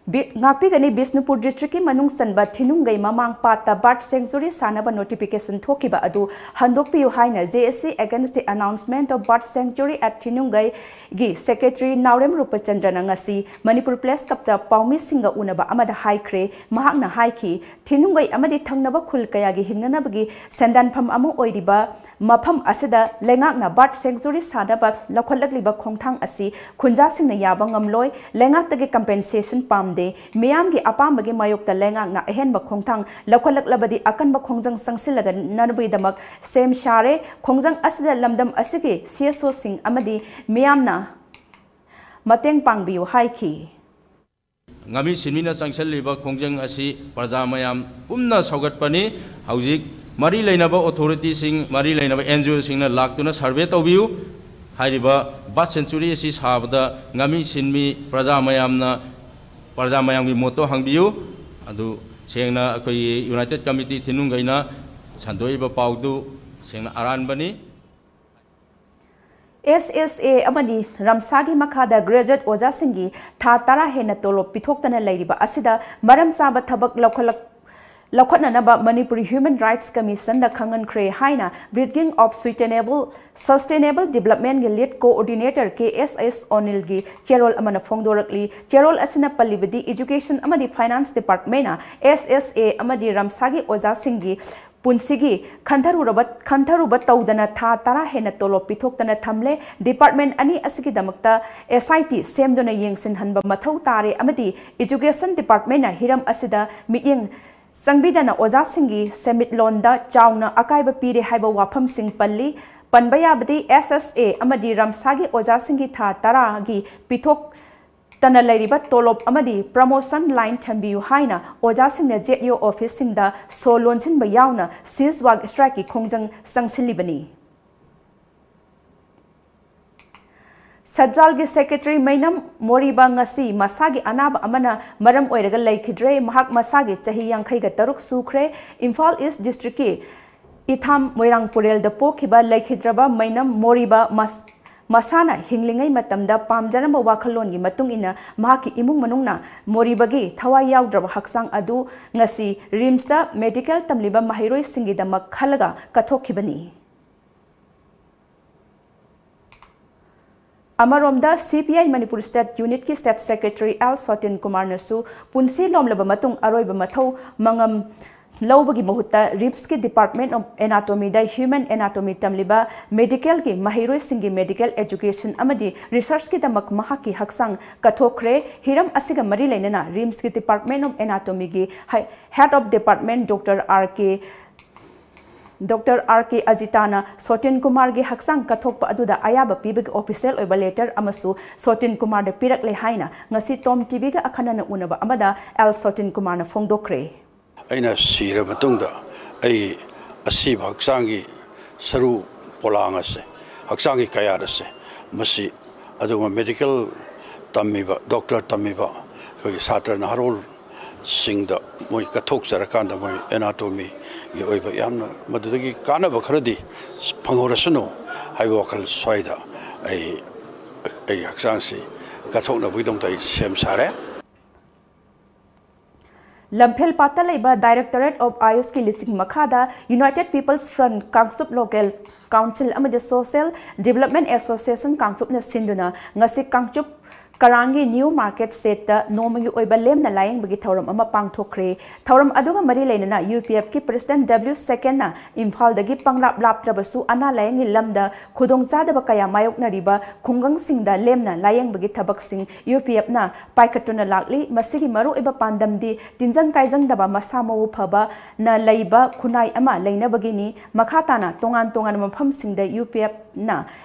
ꯕꯤ- ꯉꯥꯛꯄꯤꯒꯅꯤ, ꯕꯤꯁꯅꯨꯄꯨꯔ ꯗꯤꯁꯇ꯭ꯔꯤꯛꯀꯤ ꯃꯅꯨꯡ ꯆꯟꯕ ꯊꯤꯅꯨꯡꯒꯩ ꯃꯃꯥꯡ ꯄꯥꯠꯇ ꯕꯥꯔꯠ ꯁꯦꯡꯆꯨꯔꯤ ꯁꯥꯅꯕ ꯅꯣꯇꯤꯐꯤꯀꯦꯁꯟ ꯊꯣꯛꯈꯤꯕ ꯑꯗꯨ ꯍꯟꯗꯣꯛꯄꯤꯌꯨ ꯍꯥꯏꯅ J A C against the announcement of bird sanctuary at ꯊꯤꯅꯨꯡꯒꯩꯒꯤ ꯁꯦꯀ꯭ꯔꯦꯇꯔꯤ ꯅꯥꯎꯔꯦꯝ ꯔꯨꯄꯆꯟꯗ꯭ꯔꯅ ꯉꯁꯤ ꯃꯅꯤꯄꯨꯔ ꯄ꯭ꯔꯦꯁ ꯀ꯭ꯂꯕꯇ ꯄꯥꯎꯃꯤꯁꯤꯡꯒ ꯎꯅꯕ ꯑꯃꯗ ꯍꯥꯏꯈ꯭ꯔꯦ꯫ ꯃꯍꯥꯛꯅ ꯍꯥꯏꯈꯤ, ꯊꯤꯅꯨꯡꯒꯩ ꯑꯃꯗꯤ ꯊꯪꯅꯕ ꯈꯨꯜ ꯀꯌꯥꯒꯤ ꯍꯤꯡꯅꯅꯕꯒꯤ ꯁꯦꯟꯗꯥꯟꯐꯝ ꯑꯃ ꯑꯣꯏꯔꯤꯕ ꯃꯐꯝ ꯑꯁꯤꯗ ꯂꯩꯉꯥꯛꯅ ꯕꯥꯔꯠ ꯁꯦꯡꯆꯨꯔꯤ ꯁꯥꯅꯕ ꯂꯧꯈꯠꯂꯛꯂꯤꯕ ꯈꯣꯡꯊꯥꯡ ꯑꯁꯤ ꯈꯨꯟꯖꯥꯁꯤꯡꯅ ꯌꯥꯕ ꯉꯝꯂꯣꯏ꯫ ꯂꯩꯉꯥꯛꯇꯒꯤ ꯀꯝꯄꯦꯟꯁꯦꯁꯟ ꯄꯥꯝꯗꯦ꯫ ꯃꯤꯌꯥꯝꯒꯤ ꯑꯄꯥꯝꯕꯒꯤ ꯃꯥꯌꯣꯛꯇ ꯂꯩꯉꯥꯛꯅ ꯑꯍꯦꯟꯕ ꯈꯣꯡꯊꯥꯡ ꯂꯧꯈꯠꯂꯛꯂꯕꯗꯤ ꯑꯀꯟꯕ ꯈꯣꯡꯖꯪ ꯆꯪꯁꯤꯜꯂꯒꯅꯕꯒꯤꯗꯃꯛ ꯁꯦꯝ ꯁꯥꯔꯦ꯫ ꯈꯣꯡꯖꯪ ꯑꯁꯤꯗ ꯂꯝꯗꯝ ꯑꯁꯤꯒꯤ C S Oꯁꯤꯡ ꯑꯃꯗꯤ ꯃꯤꯌꯥꯝꯅ ꯃꯇꯦꯡ ꯄꯥꯡꯕꯤꯌꯨ ꯍꯥꯏꯈꯤ꯫ ꯉꯥꯃꯤ ꯁꯤꯟꯃꯤꯅ ꯆꯪꯁꯤꯜꯂꯤꯕ ꯈꯣꯡꯖꯪ ꯑꯁꯤ ꯄ꯭ꯔꯖꯥ ꯃꯌꯥꯝ ꯄꯨꯝꯅ ꯁꯧꯒꯠꯄꯅꯤ꯫ ꯍꯧꯖꯤꯛ ꯃꯔꯤ ꯂꯩꯅꯕ ꯑꯣꯊꯣꯔꯤꯇꯤꯁꯤꯡ, ꯃꯔꯤ ꯂꯩꯅꯕ N G Oꯁꯤꯡꯅ ꯂꯥꯛꯇꯨꯅ ꯁꯔꯚꯦ ꯇꯧꯕꯤꯌꯨ꯫ ꯍꯥꯏꯔꯤꯕ ꯕꯥꯔꯠ ꯁꯦꯡꯆꯨꯔꯤ ꯑꯁꯤ ꯁꯥꯕꯗ ꯉꯥꯃꯤ ꯁꯤꯟꯃꯤ ꯄ꯭ꯔꯖꯥ ꯃꯌꯥꯝꯅ, ꯄ꯭ꯔꯖꯥ ꯃꯌꯥꯝꯒꯤ ꯃꯣꯠꯇꯣ ꯍꯪꯕꯤꯌꯨ꯫ ꯑꯗꯨ ꯁꯦꯡꯅ ꯑꯩꯈꯣꯏꯒꯤ ꯌꯨꯅꯥꯏꯇꯦꯠ ꯀꯃꯤꯇꯤ ꯊꯤꯅꯨꯡꯒꯩꯅ ꯁꯟꯗꯣꯛꯏꯕ ꯄꯥꯎꯗꯨ ꯁꯦꯡꯅ ꯑꯔꯥꯟꯕꯅꯤ꯫ S S A ꯑꯃꯗꯤ ꯔꯝꯁꯥꯒꯤ ꯃꯈꯥꯗ ꯒ꯭ꯔꯦꯖꯨꯑꯦꯠ ꯑꯣꯖꯥꯁꯤꯡꯒꯤ ꯊꯥ ꯇꯔꯥ ꯍꯦꯟꯅ ꯇꯣꯂꯣꯞ ꯄꯤꯊꯣꯛꯇꯅ ꯂꯩꯔꯤꯕ ꯑꯁꯤꯗ ꯃꯔꯝ ꯆꯥꯕ ꯊꯕꯛ ꯂꯧꯈꯠꯂꯛ-, ꯂꯧꯈꯠꯅꯅꯕ ꯃꯅꯤꯄꯨꯔ ꯍ꯭ꯌꯨꯃꯦꯟ ꯔꯥꯏꯠꯁ ꯀꯃꯤꯁꯟꯗ ꯈꯪꯍꯟꯈ꯭ꯔꯦ ꯍꯥꯏꯅ Bridging of Sustainable, Sustainable Developmentꯒꯤ lead coordinator K S S ꯑꯣꯅꯤꯜꯒꯤ ꯆꯦꯔꯣꯜ ꯑꯃꯅ ꯐꯣꯡꯗꯣꯔꯛꯂꯤ꯫ ꯆꯦꯔꯣꯜ ꯑꯁꯤꯅ ꯄꯜꯂꯤꯕꯗꯤ, ꯏꯖꯨꯀꯦꯁꯟ ꯑꯃꯗꯤ ꯐꯥꯏꯅꯥꯟꯁ ꯗꯤꯄꯥꯔꯠꯃꯦꯟꯅ S S A ꯑꯃꯗꯤ ꯔꯝꯁꯥꯒꯤ ꯑꯣꯖꯥꯁꯤꯡꯒꯤ ꯄꯨꯟꯁꯤꯒꯤ ꯈꯟꯊꯔꯨꯔꯕ ꯈꯟꯊꯔꯨꯕ ꯇꯧꯗꯅ ꯊꯥ ꯇꯔꯥ ꯍꯦꯟꯅ ꯇꯣꯂꯣꯞ ꯄꯤꯊꯣꯛꯇꯅ ꯊꯝꯂꯦ꯫ ꯗꯤꯄꯥꯔꯠꯃꯦꯟ ꯑꯅꯤ ꯑꯁꯤꯒꯤꯗꯃꯛꯇ ꯑꯦꯁ ꯑꯥꯏ ꯇꯤ ꯁꯦꯝꯗꯨꯅ ꯌꯦꯡꯁꯤꯟꯍꯟꯕ ꯃꯊꯧ ꯇꯥꯔꯦ ꯑꯃꯗꯤ ꯏꯖꯨꯀꯦꯁꯟ ꯗꯤꯄꯥꯔꯠꯃꯦꯟꯅ ꯍꯤꯔꯝ ꯑꯁꯤꯗ ꯃꯤꯠꯌꯦꯡ ꯆꯪꯕꯤꯗꯅ ꯑꯣꯖꯥꯁꯤꯡꯒꯤ ꯁꯦꯟꯃꯤꯠꯂꯣꯟꯗ ꯆꯥꯎꯅ ꯑꯀꯥꯏꯕ ꯄꯤꯔꯦ ꯍꯥꯏꯕ ꯋꯥꯐꯝꯁꯤꯡ ꯄꯜꯂꯤ꯫ ꯄꯟꯕ ꯌꯥꯕꯗꯤ ꯑꯦꯁ ꯑꯦꯁ ꯑꯦ ꯑꯃꯗꯤ ꯔꯝꯁꯥꯒꯤ ꯑꯣꯖꯥꯁꯤꯡꯒꯤ ꯊꯥ ꯇꯔꯥꯒꯤ ꯄꯤꯊꯣꯛ ꯇꯅ ꯂꯩꯔꯤꯕ ꯇꯣꯂꯣꯞ ꯑꯃꯗꯤ ꯄ꯭ꯔꯃꯣꯁꯟ ꯂꯥꯏꯟ ꯊꯝꯕꯤꯌꯨ ꯍꯥꯏꯅ ꯑꯣꯖꯥꯁꯤꯡꯅ ꯖꯦꯠ ꯏ ꯑꯣ ꯑꯣꯐꯤꯁꯁꯤꯡꯗ ꯁꯣ ꯂꯣꯟꯁꯤꯟꯕ ꯌꯥꯎꯅ ꯁꯤꯖ ꯋꯥꯛ ꯁ꯭ꯇ꯭ꯔꯥꯏꯛꯀꯤ ꯈꯣꯡꯖꯪ ꯆꯪꯁꯤꯜꯂꯤꯕꯅꯤ꯫ ꯁꯠꯖꯥꯜꯒꯤ ꯁꯦꯀ꯭ꯔꯦꯇꯔꯤ ꯃꯩꯅꯝ ꯃꯣꯔꯤꯕ ꯉꯁꯤ ꯃꯁꯥꯒꯤ ꯑꯅꯥꯕ ꯑꯃꯅ ꯃꯔꯝ ꯑꯣꯏꯔꯒ ꯂꯩꯈꯤꯗ꯭ꯔꯦ꯫ ꯃꯍꯥꯛ ꯃꯁꯥꯒꯤ ꯆꯍꯤ ꯌꯥꯡꯈꯩꯒ ꯇꯔꯨꯛ ꯁꯨꯈ꯭ꯔꯦ꯫ ꯏꯝꯐꯥꯜ ꯏꯁ ꯗꯤꯁꯇ꯭ꯔꯤꯛꯀꯤ ꯏꯊꯥꯝ ꯃꯣꯏꯔꯥꯡ ꯄꯨꯔꯦꯜꯗ ꯄꯣꯛꯈꯤꯕ ꯂꯩꯈꯤꯗ꯭ꯔꯕ ꯃꯩꯅꯝ ꯃꯣꯔꯤꯕ ꯃꯁ-, ꯃꯁꯥꯅ ꯍꯤꯡꯂꯤꯉꯩ ꯃꯇꯝꯗ ꯄꯥꯝꯖꯔꯝꯕ ꯋꯥꯈꯜꯂꯣꯟꯒꯤ ꯃꯇꯨꯡ ꯏꯟꯅ ꯃꯍꯥꯛꯀꯤ ꯏꯃꯨꯡ ꯃꯅꯨꯡꯅ ꯃꯣꯔꯤꯕꯒꯤ ꯊꯋꯥꯏ ꯌꯥꯎꯗ꯭ꯔꯕ ꯍꯛꯆꯥꯡ ꯑꯗꯨ ꯉꯁꯤ ꯔꯤꯝꯁꯇ ꯃꯦꯗꯤꯀꯦꯜ ꯇꯝꯂꯤꯕ ꯃꯍꯩꯔꯣꯏꯁꯤꯡꯒꯤꯗꯃꯛ ꯈꯜꯂꯒ ꯀꯠꯊꯣꯛꯈꯤꯕꯅꯤ꯫ ꯑꯃꯔꯣꯝꯗ, C P I Manipur state ꯌꯨꯅꯤꯠꯀꯤ ꯁ꯭ꯇꯦꯠ ꯁꯦꯀ꯭ꯔꯦꯇꯔꯤ ꯑꯦꯜ ꯁꯣꯇꯤꯟ ꯀꯨꯃꯥꯔꯅꯁꯨ ꯄꯨꯟꯁꯤ ꯂꯣꯝꯂꯕ ꯃꯇꯨꯡ ꯑꯔꯣꯏꯕ ꯃꯊꯧ ꯃꯉꯝ ꯂꯧꯕꯒꯤ ꯃꯍꯨꯠꯇ ꯔꯤꯝꯁꯀꯤ ꯗꯤꯄꯥꯔꯠꯃꯦꯟ ꯑꯣꯐ ꯑꯦꯅꯥꯇꯣꯃꯤꯗ ꯍ꯭ꯌꯨꯃꯦꯟ ꯑꯦꯅꯥꯇꯣꯃꯤ ꯇꯝꯂꯤꯕ ꯃꯦꯗꯤꯀꯦꯜꯒꯤ ꯃꯍꯩꯔꯣꯏꯁꯤꯡꯒꯤ ꯃꯦꯗꯤꯀꯦꯜ ꯑꯦꯖꯨꯀꯦꯁꯟ ꯑꯃꯗꯤ ꯔꯤꯁꯔꯆꯀꯤꯗꯃꯛ ꯃꯍꯥꯛꯀꯤ ꯍꯛꯆꯥꯡ ꯀꯠꯊꯣꯛꯈ꯭ꯔꯦ꯫ ꯍꯤꯔꯝ ꯑꯁꯤꯒ ꯃꯔꯤ ꯂꯩꯅꯅ ꯔꯤꯝꯁꯀꯤ ꯗꯤꯄꯥꯔꯠꯃꯦꯟ ꯑꯣꯐ ꯑꯦꯅꯥꯇꯣꯃꯤꯒꯤ ꯍꯦ-, head of department doctor R K doctor R K ꯑꯖꯤꯇꯥꯅ ꯁꯣꯇꯤꯟ ꯀꯨꯃꯥꯔꯒꯤ ꯍꯛꯆꯥꯡ ꯀꯠꯊꯣꯛꯄ ꯑꯗꯨꯗ ꯑꯌꯥꯕ ꯄꯤꯕꯒꯤ ꯑꯣꯐꯤꯁꯤꯌꯦꯜ ꯑꯣꯏꯕ ꯂꯦꯇꯔ ꯑꯃꯁꯨ ꯁꯣꯇꯤꯟ ꯀꯨꯃꯥꯔꯗ ꯄꯤꯔꯛꯂꯦ ꯍꯥꯏꯅ ꯉꯁꯤ ꯇꯣꯝ ꯇꯤꯚꯤꯒ ꯑꯈꯟꯅꯅ ꯎꯅꯕ ꯑꯃꯗ ꯑꯦꯜ ꯁꯣꯇꯤꯟ ꯀꯨꯃꯥꯔꯅ ꯐꯣꯡꯗꯣꯛꯈ꯭ꯔꯦ꯫ ꯑꯩꯅ ꯁꯤꯔ ꯃꯇꯨꯡꯗ ꯑꯩꯒꯤ ꯑꯁꯤꯕ ꯍꯛꯆꯥꯡꯒꯤ ꯁꯔꯨ ꯄꯣꯂꯥꯡ ꯑꯁꯦ, ꯍꯛꯆꯥꯡꯒꯤ ꯀꯌꯥꯠ ꯑꯁꯦ, ꯃꯁꯤ ꯑꯗꯨꯒꯨꯝꯕ ꯃꯦꯗꯤꯀꯦꯜ ꯇꯝꯃꯤꯕ, ꯗꯣꯛꯇꯔ ꯇꯝꯃꯤꯕ ꯑꯩꯈꯣꯏꯒꯤ ꯁꯥꯇ꯭ꯔ ꯅꯍꯥꯔꯣꯜꯁꯤꯡꯗ ꯃꯣꯏ ꯀꯠꯊꯣꯛꯆꯔꯀꯥꯟꯗ ꯃꯣꯏ ꯑꯦꯅꯥꯇꯣꯃꯤꯒꯤ ꯑꯣꯏꯕ ꯌꯥꯝꯅ ꯃꯗꯨꯗꯒꯤ ꯀꯥꯟꯅꯕ ꯈꯔꯗꯤ ꯐꯪꯍꯧꯔꯁꯅꯨ ꯍꯥꯏꯕ ꯋꯥꯈꯜ ꯁ꯭ꯋꯥꯏꯗ ꯑꯩ, ꯑꯩꯒꯤ ꯍꯛꯆꯥꯡꯁꯤ ꯀꯠꯊꯣꯛꯅꯕꯒꯤꯗꯃꯛꯇ ꯑꯩ ꯁꯦꯝ ꯁꯥꯔꯦ꯫ ꯂꯝꯐꯦꯜ ꯄꯥꯠꯇ ꯂꯩꯕ Directorate of Ayushꯀꯤ ꯂꯤꯁꯤꯡ ꯃꯈꯥꯗ United People's Front, Kangchup Local Council ꯑꯃꯗꯤ Social Development Association ꯀꯥꯡꯆꯨꯞꯅ ꯁꯤꯟꯗꯨꯅ ꯉꯁꯤ ꯀꯥꯡꯆꯨꯞ ꯀꯔꯥꯡꯒꯤ ꯅ꯭ꯌꯨ ꯃꯥꯔꯀꯦꯠ ꯁꯦꯠꯇ ꯅꯣꯡꯃꯒꯤ ꯑꯣꯏꯕ ꯂꯦꯝꯅ ꯂꯥꯌꯦꯡꯕꯒꯤ ꯊꯧꯔꯝ ꯑꯃ ꯄꯥꯡꯊꯣꯛꯈ꯭ꯔꯦ꯫ ꯊꯧꯔꯝ ꯑꯗꯨꯒ ꯃꯔꯤ ꯂꯩꯅꯅ ꯌꯨ ꯄꯤ ꯑꯦꯐꯀꯤ ꯄ꯭ꯔꯦꯁꯤꯗꯦꯟꯠ ꯗꯕ꯭ꯂꯤꯎ ꯁꯦꯀꯦꯟꯅ ꯏꯝꯐꯥꯜꯗꯒꯤ ꯄꯪꯂꯥꯞ ꯂꯥꯞꯇ꯭ꯔꯕꯁꯨ ꯑꯅꯥ ꯂꯥꯌꯦꯡꯒꯤ ꯂꯝꯗ ꯈꯨꯗꯣꯡꯆꯥꯗꯕ ꯀꯌꯥ ꯃꯥꯌꯣꯛꯅꯔꯤꯕ ꯈꯨꯡꯒꯪꯁꯤꯡꯗ ꯂꯦꯝꯅ ꯂꯥꯌꯦꯡꯕꯒꯤ ꯊꯕꯛꯁꯤꯡ ꯌꯨ ꯄꯤ ꯑꯦꯐꯅ ꯄꯥꯏꯈꯠꯇꯨꯅ ꯂꯥꯛꯂꯤ꯫ ꯃꯁꯤꯒꯤ ꯃꯔꯨꯑꯣꯏꯕ ꯄꯥꯟꯗꯝꯗꯤ ꯇꯤꯟꯖꯪ ꯀꯥꯏꯖꯪꯗꯕ ꯃꯁꯥ ꯃꯎ ꯐꯕꯅ ꯂꯩꯕ ꯈꯨꯟꯅꯥꯏ ꯑꯃ ꯂꯩꯅꯕꯒꯤꯅꯤ꯫ ꯃꯈꯥ ꯇꯥꯅ ꯇꯣꯉꯥꯟ ꯇꯣꯉꯥꯟꯕ ꯃꯐꯝꯁꯤꯡꯗ ꯌꯨ ꯄꯤ ꯑꯦꯐꯅ